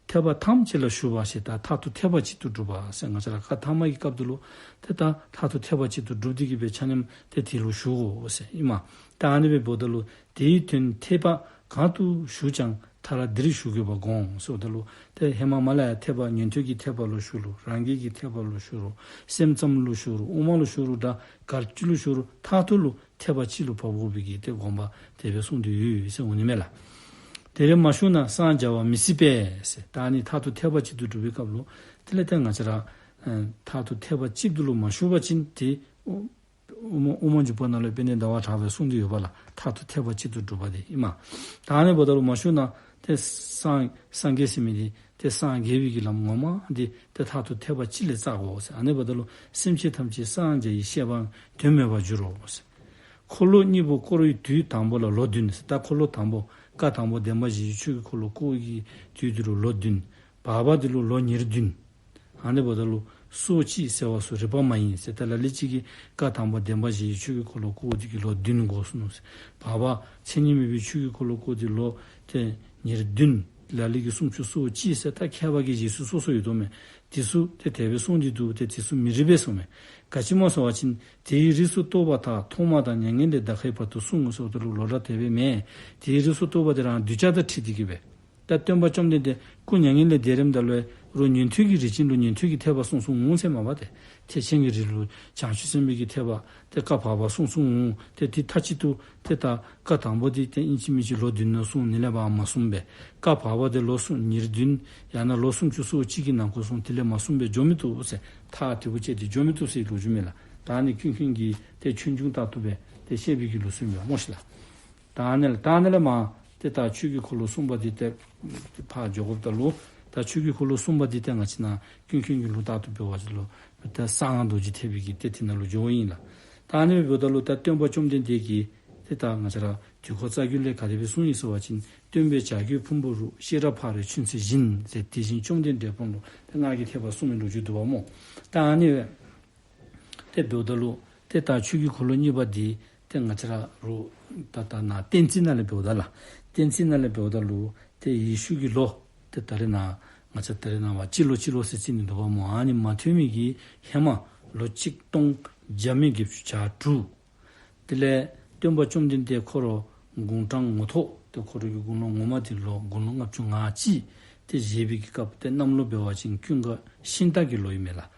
ཐེག་པ་ཐམས་ཅད་ལ་ཞུགས་པ་ཞེས་ད་མཐར་ཐུག་ཐེག་པ་གཅིག་ཏུ་སྒྲུབ་པ་ཟེར། ང་བཅས་ར་བཀའ་ཐ་མ་གི་སྐབས་དེ་ལུ་ཏེ་ད་མཐར་ཐུག་ཐེག་པ་གཅིག་ཏུ་སྒྲུབ་སྟེ་གི་སྦེ་ཆ་མཉམ་ཏེ་དེ་ལུ་ཞུགས་དགོ་ཟེར་ཨིན་མས། ད་ཨ་ནི་སྦེ་འབདཝ་ད་ལུ་དེའི་དོན་ཐེག་པ་གང་དུ་ཞུགས་ཀྱང་མཐར་འདིར་ཞུགས་དགོས་པར་དགོངས་ཟེརཝ་ད་ལུ་ཏེ་ཧེ་མ་མར་ལས་ཡར་ཐེག་པ་ཉན་ཐོས་ཀྱི་ཐེག་པ་ལུ་ཞུགས་རུང་རང་རྒྱལ་གྱི་ཐེག་པ་ལུ་ཞུགས་རུང་སེམས་ཙམ་ལུ་ཞུགས་རུང་དབུ་མ་ལུ་ཞུགས་རུང་ད་ག་ཅི་ལུ་ཞུགས་རུང་མཐར་ཐུག་ལུ་ཐེག་པ་གཅིག་ལུ་བབས་དགོ་པའི་གི་ཏེ་དགོངས་པ་དེ་སྦེ་གསུངས་ཏེ་ཡོད་ཟེར་འོང་ནི་མས་ལགས། དེར་མ་ཞུགས་ན་སངས་རྒྱ་བ་མི་སྲིད་པས་ཟེར། ད་ཨ་ནི་མཐར་ཐུག་ཐེག་པ་གཅིག་ཏུ་སྒྲུབ་པའི་སྐབས་ལུ་དེ་ལས་ཏེ་ང་བཅས་ར་ཨ་མཐར་ཐུག་ཐེག་པ་གཅིག་ཏུ་ལུ་མ་ཞུགས་པ་ཅིན་ཏེ་དབུ་མ་དབུ་མ་འཇུག་པ་ནང་ལུ་དཔལ་ལྡན་ཟླ་བ་གྲགས་པས་གསུངས་ཏེ་ཡོད་པ་ལགས། མཐར་ཐུག་ཐེག་པ་གཅིག་ཏུ་སྒྲུབ་པ་དེ་ཨིན་མས། ད་ཨ་ནི་འབདཝ་ད་ལུ་མ་ཞུགས་ན་ཏེ་སངས་སངས་རྒྱས་ཟེར་མི་དེ་ཏེ་སངས་རྒྱས་པའི་གི་ལམ་ངོ་མ་དེ་ཏེ་མཐར་ཐུག་ཐེག་པ་གཅིག་ལས་བཙག་དགོ་ཟེར། ཨ་ནི་འབདཝ་ད་ལུ་སེམས་ཅན་ཐམས་ཅད་སངས་རྒྱ་ཡི་ཤེས་པའང་དོན་མེད་པར་འགྱུར་རོ་ཟེར། འཁོར་ལོ་གཉིས་པོ་བསྐོར་བའི་དུས་དང་པོ་ལ་ལོ་བདུན་ཟེར། ད་འཁོར་ལོ་དང་པོ་བཀའ་དང་པོ་བདེན་པ་བཞིའི་ཆོས་ཀྱི་འཁོར་ལོ་བསྐོར་བའི་དུས་དེ་ལུ་ལོ་བདུན། བར་པ་དེ་ལུ་ལོ་ཉེར་བདུན། ཨ་ནི་འབདཝ་ད་ལུ་སོ་གཅིག་ཟེར་བ་སོ་རིག་པ་མ་ཡིན་ཟེར། ད་ལ་ལུ་ཅིག་གིས་བཀའ་དང་པོ་བདེན་པ་བཞིའི་ཆོས་ཀྱི་འཁོར་ལོ་བསྐོར་དེ་གིས་ལོ་བདུན་འགོར་སོ་ནུག་ཟེར། བར་པ་མཚན་ཉིད་མེད་པའི་ཆོས་ཀྱི་འཁོར་ལོ་བསྐོར་དེ་ལོ་ཏེ་ཉེར་བདུན། ལ་ལུ་གིས་སུམ་ཅུ་སོ་གཅིག་ཟེར། ད་མཁས་པ་གི་རྗེས་སུ་སོ་སོ་ཡོད་དོ་མས། དེ་ཚུ་ཏེ་དེ་སྦེ་གསུངས་ཏེ་འདུག། ཏེ་དེ་ཚུ་མི་རིགས་པས་གསུངས་མས། ག་ཅི་སྨོ་ཟེར་བ་ཅིན་དེའི་རིགས་སུ་གཏོགས་པ་དག་ཐོག་མ་དང་མྱ་ངན་ལས་འདའ་ཁའི་བར་དུ་གསུངས་ཟེརཝ་ད་ལུ་ལོག་ལྟ་དེ་སྦེ་མེན། དེའི་རིགས་སུ་གཏོགས་པ་དེ་རང་གདུལ་བྱ་དང་འཁྲིལ་ཏེ་གི་སྦེ། ད་སྟོན་པ་བཅོམ་ལྡན་འདས་སྐུ་མྱ་ངན་ལས་འདས་རནམ་ད་ལུ་རུང་ཉན་ཐོས་ཀྱི་རིགས་ཅན་ལུ་ཉན་ཐོས་ཀྱི་ཐེག་པ་གསུངས་གསུངསམ་འོང་ཟེར་མས་པ། ཏེ་ཐེག་ཆེན་གྱི་རིགས་ལུ་བྱང་ཆུབ་སེམས་དཔའི་གི་ཐེག་པ་ཏེ་བཀའ་བར་པ་གསུངས་གསུངསམ་འོང་། ཏེ་དེ་མཐའ་གཅིག་ཏུ་ཏེ་ད་བཀའ་དང་པོ་དེ་ཏེ་ཨིན་ཅི་མིན་ཅི་ལོ་བདུན་ནང་གསུངས་ནི་ལས་ཕར་མ་གསུངས་པས། བཀའ་བར་པ་དེ་ལོ་གསུམ་ཉེར་བདུན་ཡང་ན་ལོ་སུམ་ཅུ་སོ་གཅིག་གི་ནང་འཁོད་གསུངས། དེ་ལས་མ་གསུངས་པས། འགྱོ་མི་བཏུབ་ཟེར། ཐག་དེ་གུ་བཅད་དེ་འགྱོ་མི་བཏུབ་ཟེར་ལོ་རྒྱུས་མས་ལགས། ད་ཨ་ནི་ཀུན་མཁྱེན་གྱིས་ཏེ་ཆོས་འབྱུང་ལྟར་དུ་སྦེ་ཏེ་བཤད་པའི་གི་ལུགས་སྲོལ་ཡོད་སྨོ་ཤིག་ལགས། ད་ཨ་ནི་ལས་ད་ཨ་ནི་ལས་མར་ཏེ་ད་ཆོས་ཀྱི་འཁོར་ལོ་གསུམ་པ་དེ་ཏེ་ཕར་འགྱོ་དགོཔ་ད་ལུ་ད་ཆོས་ཀྱི་འཁོར་ལོ་གསུམ་པ་དེ་ཏེ་ང་བཅས་ནཱ་ཀུན་མཁྱེན་གྱི་ལུགས་ལྟར་དུ་འབད་བ་ཅིན་ལུ་ད་གསང་སྔགས་རྡོ་རྗེ་ཐེག་པའི་གི་ཏེ་དེ་ནང་ལུ་འགྱོཝ་ཨིན་ལགས། ད་ཨ་ནི་འབདཝ་ད་ལུ་ད་སྟོན་པ་བཅོམ་ལྡན་འདས་ཀྱིས་ཏེ་ད་ང་བཅས་ར་དུས་འཁོར་རྩ་རྒྱུད་ལས་ག་དེ་སྦེ་གསུངས་ཡི་ཟེར་བ་ཅིན། སྟོན་པས་བྱ་རྒོད་ཕུང་པོ་རུ། ཤེས་རབ་ཕ་རོལ་ཕྱིན་ཚུལ་བཞིན་ཟེར། དེ་བཞིན་བཅོམ་ལྡན་འདས་དཔུང་ལུ་ཏེ་སྔགས་ཀྱི་ཐེག་པ་གསུངས་མི་ལོ་རྒྱུས་འདུག་པ་སྨོ། ད་ཨ་ནི་ཏེ་འབདཝ་ད་ལུ་ཏེ་ད་ཆོས་ཀྱི་འཁོར་ལོ་གཉིས་པ་འདི་ཏེ་ང་བཅས་ར་རུང་ད་ད་ནཱ་གཏན་ཚིགས་ནང་ལས་འབདཝ་ད་ལགས། གཏན་ཚིགས་ནང་ལས་འབདཝ་ད་ལུ་ཏེ་ཡེ་ཤུ་གི་ལོ་ཏེ་ད་རེས་ནཱ་ང་བཅས་ད་རེས་ནངས་པ་སྤྱི་ལོ་སྤྱི་ལོ་ཟེར་རྩིས་ནི་འདུག་པ་སྨོ། ཨ་ནི་མ་ཐོན་མི་གི་ཧེ་མ་ལོ་ཆིག་སྟོང་བརྒྱ་མེད་བརྒྱད་ཅུ་གྱ་དྲུག། དེ་ལས་སྟོན་པ་བཅོམ་ལྡན་འདས་ཁོ་ར་དགུང་གྲངས་ངོ་ཐོག་ཏེ་ཁོ་ར་གི་དགུང་ལོ་ངོ་མ་དེ་ལོ་དགུང་ལོ་ལྔ་བཅུ་ང་གཅིག་ཏེ་བཞེས་པའི་གི་སྐབས་ཏེ་གནམ་ལོ་འབད་བ་ཅིན་ཀུན་དགའ་ཤིང་རྟ་གི་ལོ་ཨིན་མས་ལགས།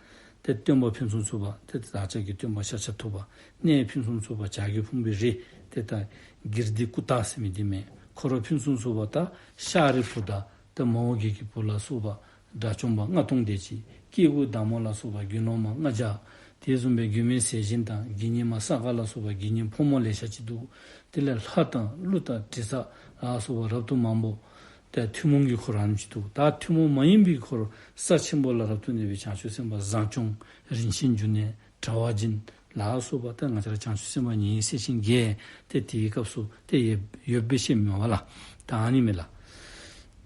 ཏེ་སྟོན་པ་ཕུན་སུམ་ཚོགས་པ་ཏེ་བདག་ཅག་གི་སྟོན་པ་ཤཱཀྱ་ཐུབ་པ། གནས་ཕུན་སུམ་ཚོགས་པ་བྱ་རྒོད་ཕུང་པོའི་རི་ཏེ་ད་ཀིརྟི་ཀུ་ཏ་ཟེར་མི་འདི་མས། ཁོ་ར་ཕུན་སུམ་ཚོགས་པ་ད་ཤཱ་རིའི་བུ་དང་ཏེ་མོའུ་འགལ་གྱི་བུ་ལ་སོགས་པ་དགྲ་བཅོམ་པ་ལྔ་སྟོང་དེ་ཅིག། སྐྱེ་དགུའི་བདག་མོ་ལ་སོགས་པ་དགེ་སློང་མ་ལྔ་བརྒྱ། དེ་བཟུམ་སྦེ་མགོན་མེད་ཟས་སྦྱིན་དང་དགེ་བསྙེན་མ་ས་ག་ལ་སོགས་པ་དགེ་བསྙེན་ཕོ་མོ་ལེ་ཤ་ཅིག་འདུག། དེ་ལས་ལྷ་དང་ཀླུ་དང་དྲི་ཟ་ལ་སོགས་པ་རབ་ཏུ་མང་པོ་ཏེ་ཐུན་མོང་གི་འཁོར་རྣམས་ཅིག་འདུག། ད་ཐུན་མོང་མ་ཡིན་པའི་འཁོར་ས་ཆེན་པོ་ལ་རབ་ཏུ་གནས་པའི་བྱང་ཆུབ་སེམས་དཔའ་བཟང་སྐྱོང་རིན་ཆེན་འབྱུང་གནས་དྲ་བ་འབྱིན་ལ་སོགས་པ་ཏེ་ང་བཅས་ར་བྱང་ཆུབ་སེམས་དཔའ་ཉེ་སྲས་ཆེན་བརྒྱད་ཏེ་དེའི་སྐབས་སུ་ཏེ་ཡོད་ཡོདཔ་སྦེ་བཤད་མི་འོང་བ་ལགས། ད་ཨ་ནི་མས་ལགས།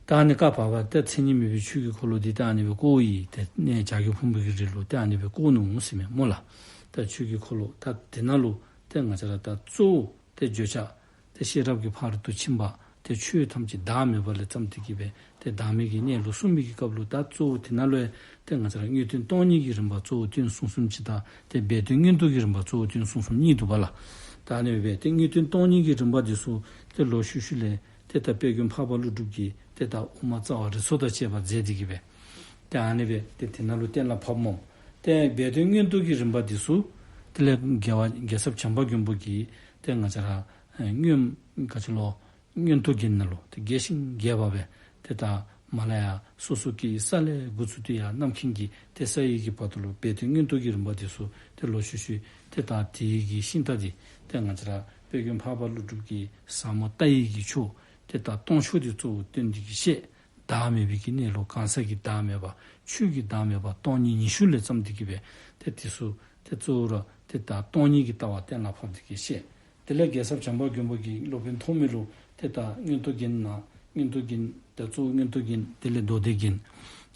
ད་ཨ་ནི་བཀའ་བར་པ་ཏེ་མཚན་ཉིད་མེད་པའི་ཆོས་ཀྱི་འཁོར་ལོ་འདི་ཏེ་ཨ་ནི་སྦེ་བསྐོར་ཡི། ཏེ་གནས་བྱ་རྒོད་ཕུང་པོའི་གི་རི་ལུ་ཏེ་ཨ་ནི་སྦེ་བསྐོར་ནུག་ཟེར་མས་སྨོ་ལགས། ད་ཆོས་ཀྱི་འཁོར་ལོ་ད་དེ་ནང་ལུ་ཏེ་ང་བཅས་ར་ད་གཙོ་བོ་ཏེ་བརྗོད་བྱ་ཏེ་ཤེས་རབ་ཀྱི་ཕ་རོལ་ཏུ་ཕྱིན་པ་ཏེ་ཆོས་ཐམས་ཅད་བདག་མེད་པ་ལས་བརྩམས་ཏེ་གི་སྦེ་ཏེ་བདག་མེད་ཀྱི་གནས་ལུགས་གསུངས་པའི་གི་སྐབས་ལུ་ད་གཙོ་བོ་དེ་ནང་ལུ་ཡང་ཏེ་ང་བཅས་ར་དངོས་བསྟན་སྟོང་ཉིད་ཀྱི་རིམ་པ་གཙོ་བོ་བསྟན་སྲུང་གསུམ་ཅིག་དང་ཏེ་སྦས་དོན་མངོན་རྟོགས་ཀྱི་རིམ་པ་གཙོ་བོ་བསྟན་སྲུང་གསུམ་གཉིས་འདུག་པ་ལགས། ད་ཨ་ནི་སྦེ་ཏེ་དངོས་བསྟན་སྟོང་ཉིད་ཀྱི་རིམ་པ་འདི་ཚུ་ཏེ་ལོག་ཤུལ་ཤུལ་ལས་ཏེ་ད་དཔལ་མགོན་འཕགས་པ་ཀླུ་སྒྲུབ་ཀྱིས་ཏེ་ད་དབུ་མ་རྩ་བ་རིགས་ཚོགས་དང་བཅས་པ་མཛད་དེ་གི་སྦེ་ཏེ་ཨ་ནི་སྦེ་ཏེ་དེ་ནང་ལུ་གཏན་ལ་ཕབ་སྨོ། ཏེ་སྦས་དོན་མངོན་རྟོགས་ཀྱི་རིམ་པ་འདི་ཚུ་དེ་ལས་རྒྱལ་བ་རྒྱལ་ཚབ་བྱམས་པ་མགོན་པོ་གིས་ཏེ་ང་བཅས་ར་མངོན་ག་ཅི་ལོ་མངོན་རྟོགས་རྒྱན་ནང་ལུ་ཏེ་རྒྱས་ཤིང་རྒྱས་པ་སྦེ་ཏེ་ད་མར་ལས་ཡར་སོ་སོ་སྐྱེ་བོའི་ས་ལས་འགོ་བཙུགས་ཏེ་ཡར་རྣམ་མཁྱེན་གྱི་ཏེ་ས་ཡི་གི་བར་དུ་ལུ་སྦས་དོན་མངོན་རྟོགས་ཀྱི་རིམ་པ་འདི་ཚུ་ཏེ་ལོག་ཤུལ་ཤུལ་ཏེ་ད་དེ་ཡི་གི་ཤིང་རྟ་འདི་ཏེ་ང་བཅས་ར་དཔལ་མགོན་འཕགས་པ་ཀླུ་སྒྲུབ་ཀྱི་ཟབ་མོ་ལྟ་བའི་གི་ཆོས་ཏེ་ད་སྟོང་ཕྱོགས་འདི་གཙོ་བོ་བསྟན་ཏེ་གི་བཤད། བདག་མེད་པའི་གི་གནས་ལུགས་གང་ཟག་གི་བདག་མེད་པ་ཆོས་ཀྱི་བདག་མེད་པ་སྟོང་ཉིད་ཉི་ཤུ་ལས་བརྩམས་ཏེ་གི་སྦེ་ཏེ་དེ་ཚུ་ཏེ་གཙོ་བོ་ར་ཏེ་ད་སྟོང་ཉིད་ཀྱི་ལྟ་བ་གཏན་ལ་ཕབ་སྟེ་གི་བཤད། དེ་ལས་རྒྱལ་ཚབ་བྱམས་པ་མགོན་པོ་གིས་སློབ་དཔོན་ཐོགས་མེད་ལུ་ཏེ་ད་མངོན་རྟོགས་རྒྱན་ནང་མངོན་རྟོགས་རྒྱན་ཏེ་གཙོ་བོ་མངོན་རྟོགས་རྒྱན་དེ་ལས་མདོ་སྡེ་རྒྱན།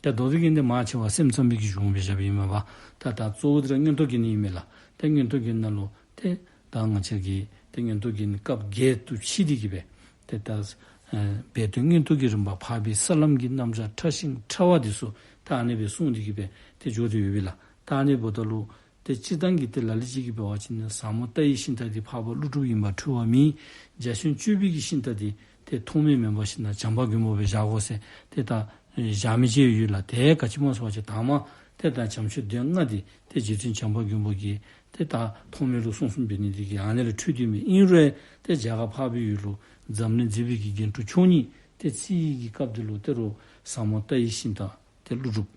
ཏེ་མདོ་སྡེ་རྒྱན་འདི་མང་ཆེ་བ་སེམས་ཙམ་པའི་གི་གཞུང་སྦེ་བཞགཔ་ཨིན་མས་པ། ད་ད་གཙོ་བོ་འདི་ར་མངོན་རྟོགས་རྒྱན་ཨིན་མས་ལགས། ཏེ་མངོན་རྟོགས་རྒྱན་ནང་ལུ་ཏེ་ད་ང་བཅས་ཀྱིས་ཏེ་མངོན་རྟོགས་རྒྱན་སྐབས་བརྒྱད་དུ་ཕྱེ་སྟེ་གི་སྦེ་ཏེ་ད་ སྦས་དོན་མངོན་རྟོགས་ཀྱི་རིམ་པ་འཕགས་པའི་ས་ལམ་གྱི་རྣམ་གཞག་ཕྲ་ཞིང་ཕྲ་བ་འདི་ཚུ་ད་ཨ་ནི་སྦེ་གསུངས་ཏེ་གི་སྦེ་ཏེ་འགྱོ་སྟེ་ཡོད་པས་ལགས། ད་ཨ་ནི་འབདཝ་ད་ལུ་ཏེ་སྤྱིར་བཏང་གི་ཏེ་ལ་ལུ་ཅིག་གིས་འབད་བ་ཅིན་ཟབ་མོ་ལྟ་བའི་ཤིང་རྟ་འདི་འཕགས་པ་ཀླུ་སྒྲུབ་ཡིན་པར་འཁྲུལ་བ་མེད། རྒྱ་ཆེན་སྤྱོད་པའི་གི་ཤིང་རྟ་འདི་ཏེ་ཐོགས་མེད་མེན་པར་ཞིན་ན་བྱམས་པ་མགོན་པོ་སྦེ་བཞག་དགོ་ཟེར་ཏེ་ད་བཞག་མི་ཅིག་ཡོད་ལགས། དེ་ག་ཅི་སྨོ་ཟེར་བ་ཅིན་ད་མ་ཏེ་ད་བྱམས་ཆོས་སྡེ་ལྔ་འདི་ཏེ་རྗེ་བཙུན་བྱམས་པ་མགོན་པོ་གིས་ཏེ་ད་ཐོགས་མེད་ལུ་གསུངས་གསུངསམ་འབད་ནི་འདི་གིས་ཨ་ནི་ལས་འཁྲུལ་ཏེ་མེད། ཨིན་རུང་ཏེ་རྒྱ་གར་འཕགས་པའི་ཡུལ་ལུ་འཛམ་གླིང་མཛེས་པའི་གི་རྒྱན་དྲུག་མཆོག་གཉིས་ཏེ་རྩིས་ཀྱི་སྐབས་འདི་ལུ་ཏེ་རོགས་ཟབ་མོ་ལྟ་བའི་ཤིང་རྟ་ཏེ་ཀླུ་སྒྲུབ།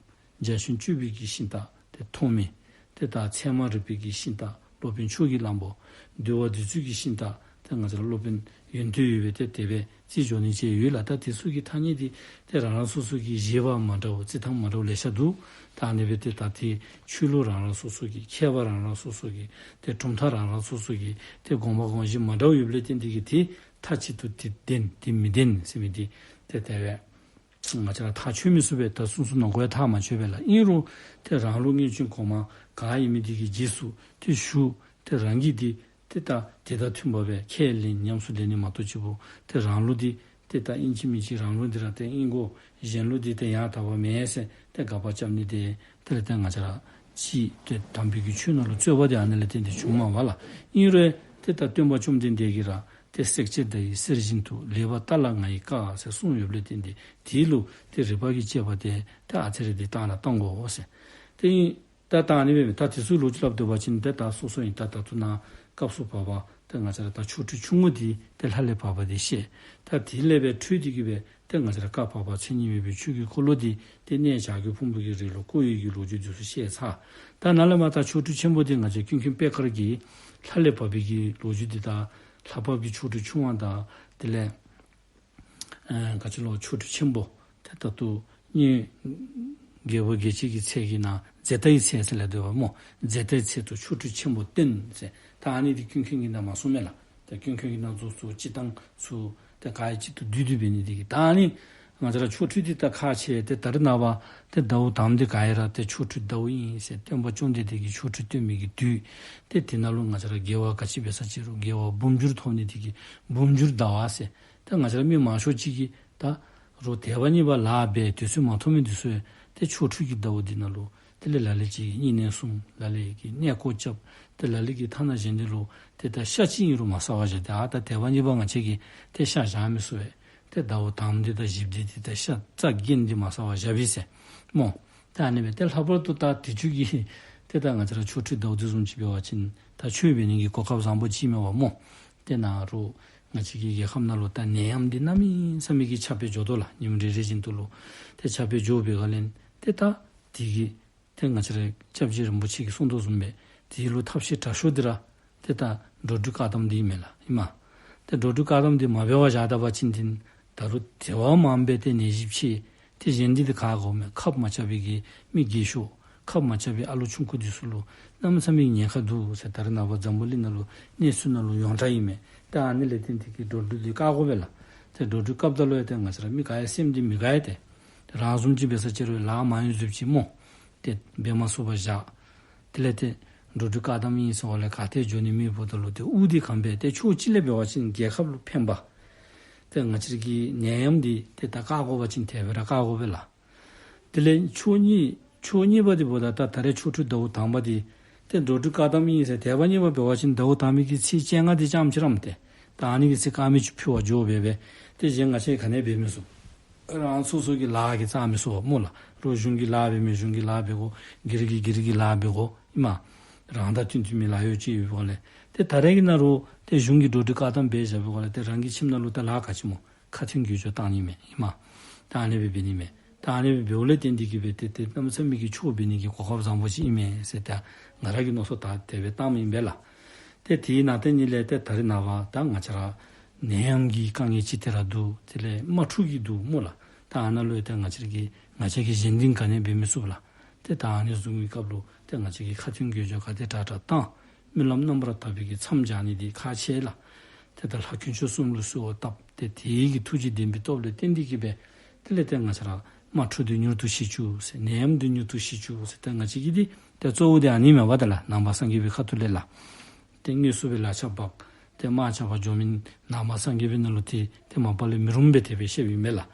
རྒྱ་ཆེན་སྤྱོད་པའི་གི་ཤིང་རྟ་ཏེ་ཐོགས་མེད། ཏེ་ད་ཚད་མ་རིག་པའི་གི་ཤིང་རྟ་སློབ་དཔོན་ཕྱོགས་ཀྱི་གླང་པོ། འདུལ་བ་འདུལ་ཚུལ་གྱི་ཤིང་རྟ་ཏེ་ང་བཅས་ར་སློབ་དཔོན་ཡོན་ཏན་ཡོད་པའི་ཏེ་དེ་སྦེ་རྩིས་འཇོག་ནི་ཅིག་ཡོད་ལགས། ད་དེ་ཚུ་གི་ཐ་སྙད་འདི་ཏེ་རང་རང་སོ་སོ་གི་བཞེད་པ་མ་འདྲཝ་རྩི་ཐངས་མ་འདྲཝ་ལེ་ཤ་འདུག། ད་ཨ་ནི་སྦེ་ཏེ་ད་ཏེ་ཆོས་ལུགས་རང་རང་སོ་སོ་གི་མཁས་པ་རང་རང་སོ་སོ་གི་ཏེ་གྲུབ་མཐའ་རང་རང་སོ་སོ་གི་ཏེ་དགོངས་པ་དགོངས་གཞི་མ་འདྲཝ་ཡོདཔ་ལས་བརྟེན་ཏེ་གི་ཏེ་མཐའ་གཅིག་ཏུ་ཏེ་བདེན་ཏེ་མི་བདེན་ཟེར་མི་འདི་ཏེ་དེ་སྦེ་ང་བཅས་ར་ཐག་ཆོད་མི་ཚུགས་པས། ད་གསུངས་གསུངསམ་ནང་གོ་ཡང་ཐག་མ་ཆོད་པས་ལགས། ཨིན་རུང་ཏེ་རང་ལུགས་ངེས་ཅན་གོང་མ་ག་ཨིན་མི་འདི་གི་རྗེས་སུ་ཏེ་ཞུ། ཏེ་རང་གིས་འདི་ཏེ་ད་དེ་དང་མཐུན་པ་སྦེ་ཁས་ལེན་ཉམས་སུ་ལེན་ནི་མ་གཏོགས་ཅིག་པོ་ཏེ་རང་ལུགས་འདི་ཏེ་ད་ཨིན་ཅི་མིན་ཅི་རང་ལུགས་འདི་ར་ཏེ་ཨིན་གོ་གཞན་ལུགས་འདི་ཏེ་ཡང་དག་པ་མེན་ཟེར་ཏེ་དགག་པ་རྐྱབ་ནི་དེ་དེ་ལས་ཏེ་ང་བཅས་ར་ཅིག་ཏེ་དམ་པའི་གི་ཆོས་ནང་ལུ་རྩོད་པ་འདི་ཨ་ནི་ལས་བརྟེན་ཏེ་བྱུངམ་མས་པ་ལགས། ཨིན་རུང་ཏེ་ད་སྟོན་པ་བཅོམ་ལྡན་འདས་ཀྱིས་ར་ཏེ་བསྲེགས་བཅད་བརྡར་བའི་གསེར་བཞིན་དུ། ལེགས་པར་བརྟགས་ལ་ང་ཡིས་བཀག་ཟེར་གསུངས་ཡོདཔ་ལས་བརྟེན་ཏེ་དེ་ལུ་ཏེ་རིགས་པ་གི་དཔྱད་པ་དེ་ཏེ་ཨ་ཙི་རེ་འདི་བཏང་ལ་བཏང་དགོ་ཟེར། ཏེ་ད་ད་ཨ་ནི་སྦེ་མེན། ད་དེ་ཚུ་ལོ་རྒྱུས་སླབ་སྡོད་པ་ཅིན་ཏེ་ད་སོ་སོ་ཨིན། ད་ད་ལྟོ་ནཱ་སྐབས་སུ་བབ་པ་ཏེ་ང་བཅས་ར་ད་ཆོ་འཕྲུལ་ཆུང་ངུ་འདི་ཏེ་ལྷ་ལས་བབས་པ་འདི་བཤད། ད་དེ་ལས་སྦེ་འཕྲོས་ཏེ་གི་སྦེ་ཏེ་ང་བཅས་ར་བཀའ་བར་པ་མཚན་ཉིད་མེད་པའི་ཆོས་ཀྱི་འཁོར་ལོ་འདི་ཏེ་གནས་བྱ་རྒོད་ཕུང་པོ་གི་རི་ལུ་བསྐོར་བའི་གི་ལོ་རྒྱུས་འདི་ཚུ་བཤད་ཚར། ད་ནཱ་ལས་མར་ད་ཆོ་འཕྲུལ་ཆེན་པོ་འདི་ང་བཅས་ཀུན་མཁྱེན་པད་དཀར་གྱིས་ལྷ་ལས་བབས་པའི་གི་ལོ་རྒྱུས་འདི་དང་ལྷ་བབས་ཀྱི་ཆོ་འཕྲུལ་ཆུང་བ་དང་དེ་ལས་ཨ་ག་ཅི་ལོ་ཆོ་འཕྲུལ་ཆེན་པོ་ཏེ་ད་ལྟོ་སྔོན་རྒྱལ་བ་རྒྱལ་བྱེད་ཀྱི་ཚལ་གྱི་ནང་ཛེ་ཏའི་ཚལ་ཟེར་སླབ་སྡོད་པ་སྨོ། ཛེ་ཏའི་ཚལ་དུ་ཆོ་འཕྲུལ་ཆེན་པོ་བསྟན་ཟེར། ད་ཨ་ནི་འདི་ཀུན་མཁྱེན་གྱིས་ནཱ་མ་གསུངས་མས་ལགས། ཏེ་ཀུན་མཁྱེན་གྱིས་ནཱ་རྫོགས་སོ་སྤྱིར་བཏང་ཚུ་ཏེ་ག་ཡང་གཅིག་ཏུ་བསྡུས་བསྡུས་འབད་ནི་འདི་གིས། ད་ཨ་ནི་ང་བཅས་ར་ཆོ་འཕྲུལ་འདི་ད་ཁག་ཆེ། ཏེ་ད་རེས་ནངས་པ་ཏེ་ཟླཝ་དང་པ་འདི་ག་ཡང་ར་ཏེ་ཆོ་འཕྲུལ་ཟླཝ་ཨིན་ཟེར། སྟོན་པ་བཅོམ་ལྡན་འདས་ཀྱིས་ཆོ་འཕྲུལ་སྟོན་མི་གི་དུས། ཏེ་དེ་ནང་ལུ་ང་བཅས་ར་དགེ་བ་ག་ཅི་འབད་ས་ཅི་རུང་དགེ་བ་འབུམ་འགྱུར་ཐོབ་ནི་འདི་གིས་འབུམ་འགྱུར་ཟླ་བ་ཟེར། ཏེ་ང་བཅས་ར་མི་མང་ཤོས་ཅིག་གིས་ད་རོགས་དད་པ་གཉིས་པ་ལཱ་འབད་དུས་ཚོད་མ་ཐོབ་མི་འདི་ཚུ་ཡང་ཏེ་ཆོ་འཕྲུལ་གྱི་ཟླཝ་འདི་ནང་ལུ་དེ་ལས་ལ་ལུ་ཅིག་གིས་བསྙེན་གནས་སྲུང་། ལ་ལུ་གིས་གནས་སྐོར་རྐྱབ། ཏེ་ལ་ལུ་གིས་ཐ་ན་གཞན་འདི་ལུ་ཏེ་ད་ཤ་ཅིག་ཨིན་རུང་མ་ཟ་བར་བཞག་སྟེ། ཨ་ད་དད་པ་གཉིས་པ་ང་བཅས་ཀྱིས་ཏེ་ཤ་བཞག་མི་ཚུགས་པས། ཏེ་ཟླཝ་དང་པ་འདི་དང་བཞི་པ་འདི་ཏེ་ད་ཤ་རྩ་འགེངས་ཏེ་མ་ཟ་བར་བཞག་པས་ཟེར་སྨོ། ཏེ་ཨ་ནི་སྦེ་ཏེ་ལྷག་པར་དུ་ད་དུས་ཅི་གི་ཏེ་ད་ང་བཅས་ར་ཆོ་འཕྲུལ་ཟླཝ་འདི་བཟུམ་ཅིག་འབད་བ་ཅིན་ད་ཆོས་འབད་ནི་གི་གོ་སྐབས་བཟང་པོ་ཅིག་མས་པ་སྨོ། ཏེ་ནཱ་རོགས་ང་བཅས་ཀྱི་རྒྱལ་ཁབ་ནང་ལུ་ད་ནད་ཡམས་འདི་གནམ་མེད་ས་མེད་ཀྱི་ཁྱབ་སྤེལ་འགྱོ་དོ་ལགས། ཉིནམ་རེ་རེ་བཞིན་དུ་ལུ་ཏེ་ཁྱབ་སྤེལ་འགྱོ་བའི་སྒང་ལས་ཏེ་ད་དེ་གིས་ཏེ་ང་བཅས་ར་སྐྱབས་རྗེ་རིན་པོ་ཆེ་གིས་གསུངས་དོ་བཟུམ་སྦེ་དེ་ལུ་ཐབས་ཤེས་དྲག་ཤོས་འདི་ར་ཏེ་ད་འགྲོ་འགྲུལ་བཀག་དམ་འདི་ཨིན་མས་ལགས། ཨིན་མས། ཏེ་འགྲོ་འགྲུལ་བཀག་དམ་འདི་མ་འབད་བར་བཞག་ད་པ་ཅིན་ཏེ་ད་རུང་དེ་བ་མངམ་སྦེ་ཏེ་ནད་གཞི་ཕྱེ། ཏེ་གཞན་འདི་ཏེ་ག་དགོ་མས། ཁབ་མ་རྐྱབ་པའི་གི་མི་རྒས་ཤོས། ཁབ་མ་རྐྱབ་པའི་ཨ་ལོ་ཆུང་ཀུ་འདི་ཚུ་ལུ་གནམ་མེད་ས་མེད་ཉེན་ཁ་འདུག་ཟེར་ད་རེས་ནངས་པ་འཛམ་བུ་གླིང་ནང་ལུ་གནས་ཚུལ་ནང་ལུ་ཡོངས་གྲགས་ཨིན་མས། ཏེ་ཨ་ནི་ལས་བརྟེན་ཏེ་གི་འགྲོ་འགྲུལ་འདི་བཀག་དགོ་པས་ལགས། ཏེ་འགྲོ་འགྲུལ་བཀགཔ་ད་ལུ་ཡང་ཏེ་ང་བཅས་ར་མི་ག་ཡང་སེམས་འདི་མི་དགའ་ཡ། ཏེ་རང་བཟུམ་ཅིག་འབད་ས་ཅི་རུང་ལཱ་མ་ཡོང་བཟུམ་ཅིག་སྨོ། ཏེ་འབད་མ་ཚུགས་པར་བཞག། དེ་ལས་ཏེ་འགྲོ་འགྲུལ་བཀག་དམ་ཨིན་ཟེར་བ་ལས་ག་ཏེ་འགྱོ་ནི་མེདཔ་ད་ལུ་ཏེ་དབུགས་འདི་གམ་སྦེ་ཏེ་ཕྱོགས་གཅིག་ལས་འབད་བ་ཅིན་རྒྱལ་ཁབ་ལུ་ཕན་པ། ཏེ་ང་བཅས་ཀྱི་ནད་ཡམས་འདི་ཏེ་ད་བཀག་དགོ་པ་ཅིན་དེ་སྦེ་ར་བཀག་དགོ་པས་ལགས། དེ་ལས་ཕྱོགས་གཉིས་ཕྱོགས་གཉིས་པ་འདི་འབདཝ་ད་ད་ད་རེས་ཆོ་འཕྲུལ་ཟླཝ་དང་པ་འདི་ཏེ་འགྲོ་འགྲུལ་བཀག་དམ་ཨིན་ཟེར་དད་པ་གཉིས་པ་འབད་བ་ཅིན་ཟླཝ་དང་པའི་གི་ཚེས་བཅོ་ལྔ་འདི་ཙམ་ཅིག་རམ་ཏེ་ད་ཨ་ནི་གི་ཚེ་དཀར་མེ་ཅིག་ཕུལ་བར་འགྱོ་སྦེ་སྦེ་ཏེ་གཞན་ང་བཅས་ག་ནི་འབད་མི་ཚུགས། རང་སོ་སོ་གི་ལཱ་གིས་རྩ་མི་ཚུགས་པ་སྨོ་ལགས། རོགས་གཞུང་གི་ལཱ་འབད་མི་གཞུང་གི་ལཱ་འབད་དགོ། སྒེར་གྱི་སྒེར་གྱི་ལཱ་འབད་དགོ། ཨིན་མས། རང་དང་མཐུན་མཐུན་མི་ལཱ་ཡོད་ཅིག་ཡོད་པ་ལས་ཏེ་ད་རེས་ཀྱི་ནང་རོགས་ཏེ་གཞུང་གིས་འགྲོ་འགྲུལ་བཀག་དམ་འབད་བཞག་པའི་སྒང་ལས་ཏེ་རང་གི་ཁྱིམ་ནང་ལུ་ད་ལཱ་ག་ཅི་སྨོ། ཁ་ཐུན་དགེ་སྦྱོར་བཏང་ནི་མས། ཨིན་མས། ད་ཨ་ནི་སྦེ་འབད་ནི་མས། ད་ཨ་ནི་སྦེ་འབདཝ་ལས་བརྟེན་ཏེ་གི་སྦེ་ཏེ་ཏེ་གནམ་མེད་ས་མེད་ཀྱི་ཆོས་འབད་ནི་གི་གོ་སྐབས་བཟང་པོ་ཅིག་ཨིན་མས་ཟེར་ཏེ་ང་ར་གི་མནོ་བསམ་ད་དེ་སྦེ་བཏངམ་ཨིན་པས་ལགས། ཏེ་དེའི་ནང་དེ་ཉིད་ལས་ཏེ་ད་རེས་ནངས་པ་ད་ང་བཅས་ར་ནད་ཡམས་ཀྱི་དཀའ་ངལ་ཅིག་ཏེ་ར་འདུག། དེ་ལས་དམག་འཁྲུག་གི་འདུག་སྨོ་ལགས། ད་ཨ་ནཱ་ལུ་ཡང་ཏེ་ང་བཅས་ཀྱིས་ང་བཅས་ཀྱིས་གཞན་དོན་ག་ནི་འབད་མི་ཚུགས་ལགས། ཏེ་ད་ཨ་ནི་བཟུམ་གྱི་སྐབས་ལུ་ཏེ་ང་བཅས་ཀྱིས་ཁ་ཐུན་དགེ་སྦྱོར་ག་དེ་དྲག་དྲག་བཏང་། སྨོན་ལམ་རྣམ་པར་དག་པའི་གི་མཚམས་སྦྱར་ནི་འདི་ཁག་ཆེ་ལགས། ཏེ་ད་ལྷ་དཀོན་མཆོག་གསུམ་ལུ་གསོལ་བ་བཏབ། ཏེ་དེའི་གི་ཐུགས་རྗེ་བདེན་པའི་སྟོབས་ལས་བརྟེན་ཏེ་གི་སྦེ་དེ་ལས་ཏེ་ང་བཅས་ར་དམག་འཁྲུག་འདི་མྱུར་དུ་ཞི་བཅུག་ཟེར། ནད་ཡམས་འདི་མྱུར་དུ་ཞི་བཅུག་ཟེར། ཏེ་ང་བཅས་ཀྱི་འདི་ཏེ་གཙོ་བོ་འདི་ཨ་ནི་མས་པ་ད་ལགས། ནང་པ་སངས་རྒྱས་པའི་ཁ་ཐུག་ལས་ལགས། ཏེ་དངོས་སུ་སྦེ་ལག་ཆ་འབག། ཏེ་དམག་རྐྱབ་པར་འགྱོ་མི་ནང་པ་སངས་རྒྱས་པའི་ནང་ལུ་ཏེ་ཏེ་མ་པ་ལས་མི་རུངམ་སྦེ་དེ་སྦེ་བཤདཔ་ཨིན་མས་ལགས།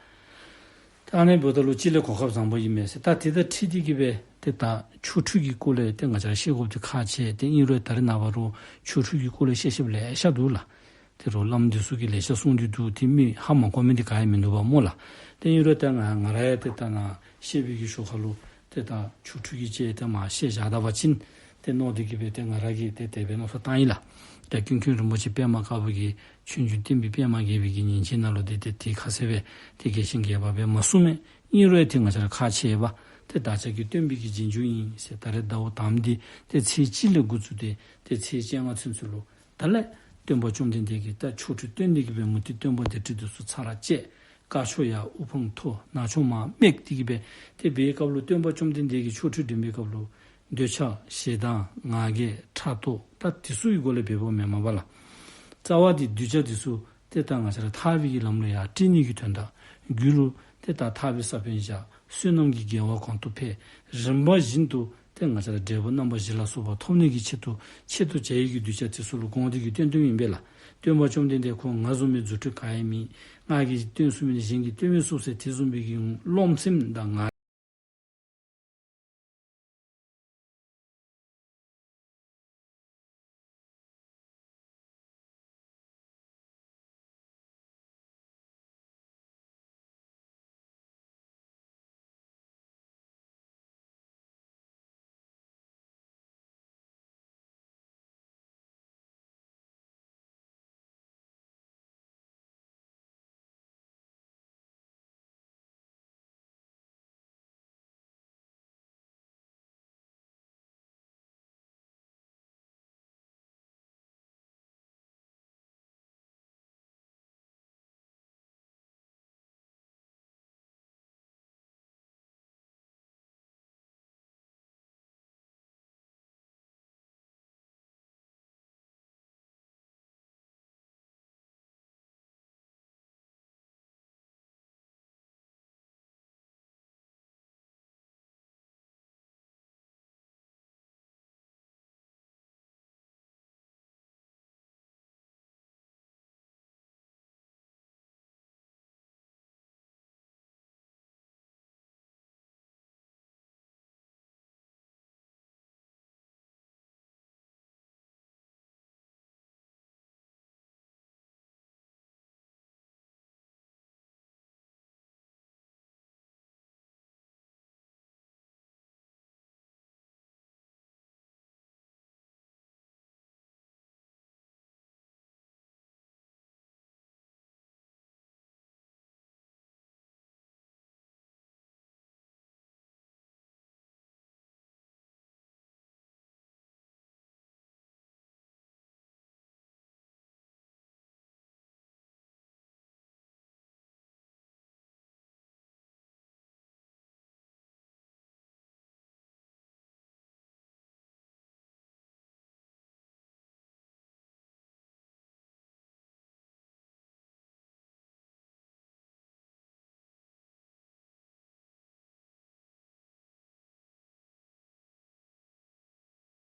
ད་ཨ་ནི་འབདཝ་ད་ལུ་གཅིག་ལས་གོ་སྐབས་བཟང་པོ་ཨིན་མས་ཟེར། ད་དེ་དང་འཁྲིལ་ཏེ་གིས་སྦེ་ཏེ་ད་ཆོ་འཕྲུལ་གྱི་སྐོར་ལས་ཏེ་ང་བཅས་ར་ཤེས་དགོཔ་འདི་ཁག་ཆེ། ཏེ་ཨིན་རུང་ད་རེས་ནངས་པ་རུང་ཆོ་འཕྲུལ་གྱི་སྐོར་ལས་བཤད་བཤདཔ་ལེ་ཤ་འདུག་ལགས། ཏེ་རོགས་བླམ་འདི་ཚུ་གིས་ལེ་ཤ་གསུངས་ཏེ་འདུག། ཏེ་མི་ཧ་མ་གོ་མི་འདི་ག་ཡང་མིན་འདུག་པ་སྨོ་ལགས། ཏེ་ཨིན་རུང་ད་ང་ང་ར་ཡང་ཏེ་ད་ནཱ་བཤད་པའི་གི་ཞོར་ཁ་ལུ་ཏེ་ད་ཆོ་འཕྲུལ་གྱི་ཅིག་ཏེ་མར་བཤད་བཞག་ད་པ་ཅིན་ཏེ་མནོ་སྟེ་གིས་སྦེ་ཏེ་ང་ར་གིས་ཏེ་དེ་སྦེ་མནོ་བསམ་བཏང་ཡི་ལགས། ཏེ་ཀུན་མཁྱེན་རིན་པོ་ཆེ་པདྨ་དཀར་པོ་གི་ཆོས་འབྱུང་བསྟན་པའི་པདྨ་རྒྱས་པའི་གི་ཉིན་བྱེད་ནང་ལུ་ཏེ་ཏེ་དེ་ཁ་གསལ་སྦེ་ཏེ་རྒྱས་ཤིང་རྒྱས་པ་སྦེ་མ་གསུངས་མས། ཨིན་རུང་ཏེ་ང་བཅས་ར་ཁག་ཆེ་བས། ཏེ་བདག་ཅག་གི་སྟོན་པའི་གི་རྗེས་འཇུག་ཨིན་ཟེར། ད་རེས་ཟླཝ་དང་པ་འདི་ཏེ་ཚེས་གཅིག་ལས་འགོ་བཙུགས་ཏེ་ཏེ་ཚེས་བཅོ་ལྔ་ཚུན་ཚོད་ལུ་ད་ལས་སྟོན་པ་བཅོམ་ལྡན་འདས་ཀྱིས་ད་ཆོ་འཕྲུལ་སྟོན་ཏེ་གིས་སྦེ་མུ་སྟེགས་སྟོན་པ་སྡེ་ཁྲི་འདི་ཚུ་ཚར་བཅད། དཀར་ཕྱོགས་ཡར་དབུ་འཕང་མཐོ་ནག་ཕྱོགས་མར་སྨད་དེ་གིས་སྦེ་ཏེ་འབད་བའི་སྐབས་ལུ་སྟོན་པ་བཅོམ་ལྡན་འདས་ཀྱིས་ཆོ་འཕྲུལ་འགྲན་པའི་སྐབས་ལུ་འདོད་ཆགས་ཞེ་སྡང་ང་རྒྱལ་ཕྲག་དོག་ད་དེ་ཚུ་གི་སྒོ་ལས་འབདཝ་མེན་མས་པ་ལགས། རྩ་བ་འདི་གདུལ་བྱ་འདི་ཚུ་ཏེ་ད་ང་བཅས་ར་ཐར་པའི་གི་ལམ་ལུ་ཡར་ཁྲིད་ནི་གི་དོན་དག་རྒྱུད་ལུ་ཏེ་ད་ཐར་པའི་ས་བོན་བཞག། བསོད་ནམས་ཀྱི་དགེ་བ་གོང་དུ་འཕེལ། རིམ་པ་བཞིན་དུ་ཏེ་ང་བཅས་ར་འབྲས་བུ་རྣམ་པ་བཞི་ལ་སོགས་པ་ཐོབ་ནི་གི་ཆེད་དུ་ཆེད་དུ་བྱ་ཡི་གི་གདུལ་བྱ་དེ་ཚུ་ལུ་དགོངས་ཏེ་གིས་སྟོན་སྟོནམ་ཨིན་པས་ལགས། སྟོན་པ་བཅོམ་ལྡན་འདས་ཁོ་ང་བཟུམ་མའི་རྫུ་འཕྲུལ་ག་ཡང་མེད། ང་གིས་སྟོན་ཚུགས་མི་ནི་གཞན་གྱིས་སྟོན་མི་ཚུགས་ཟེར་དེ་བཟུམ་མའི་གི་རློམ་སེམས་དང་ང་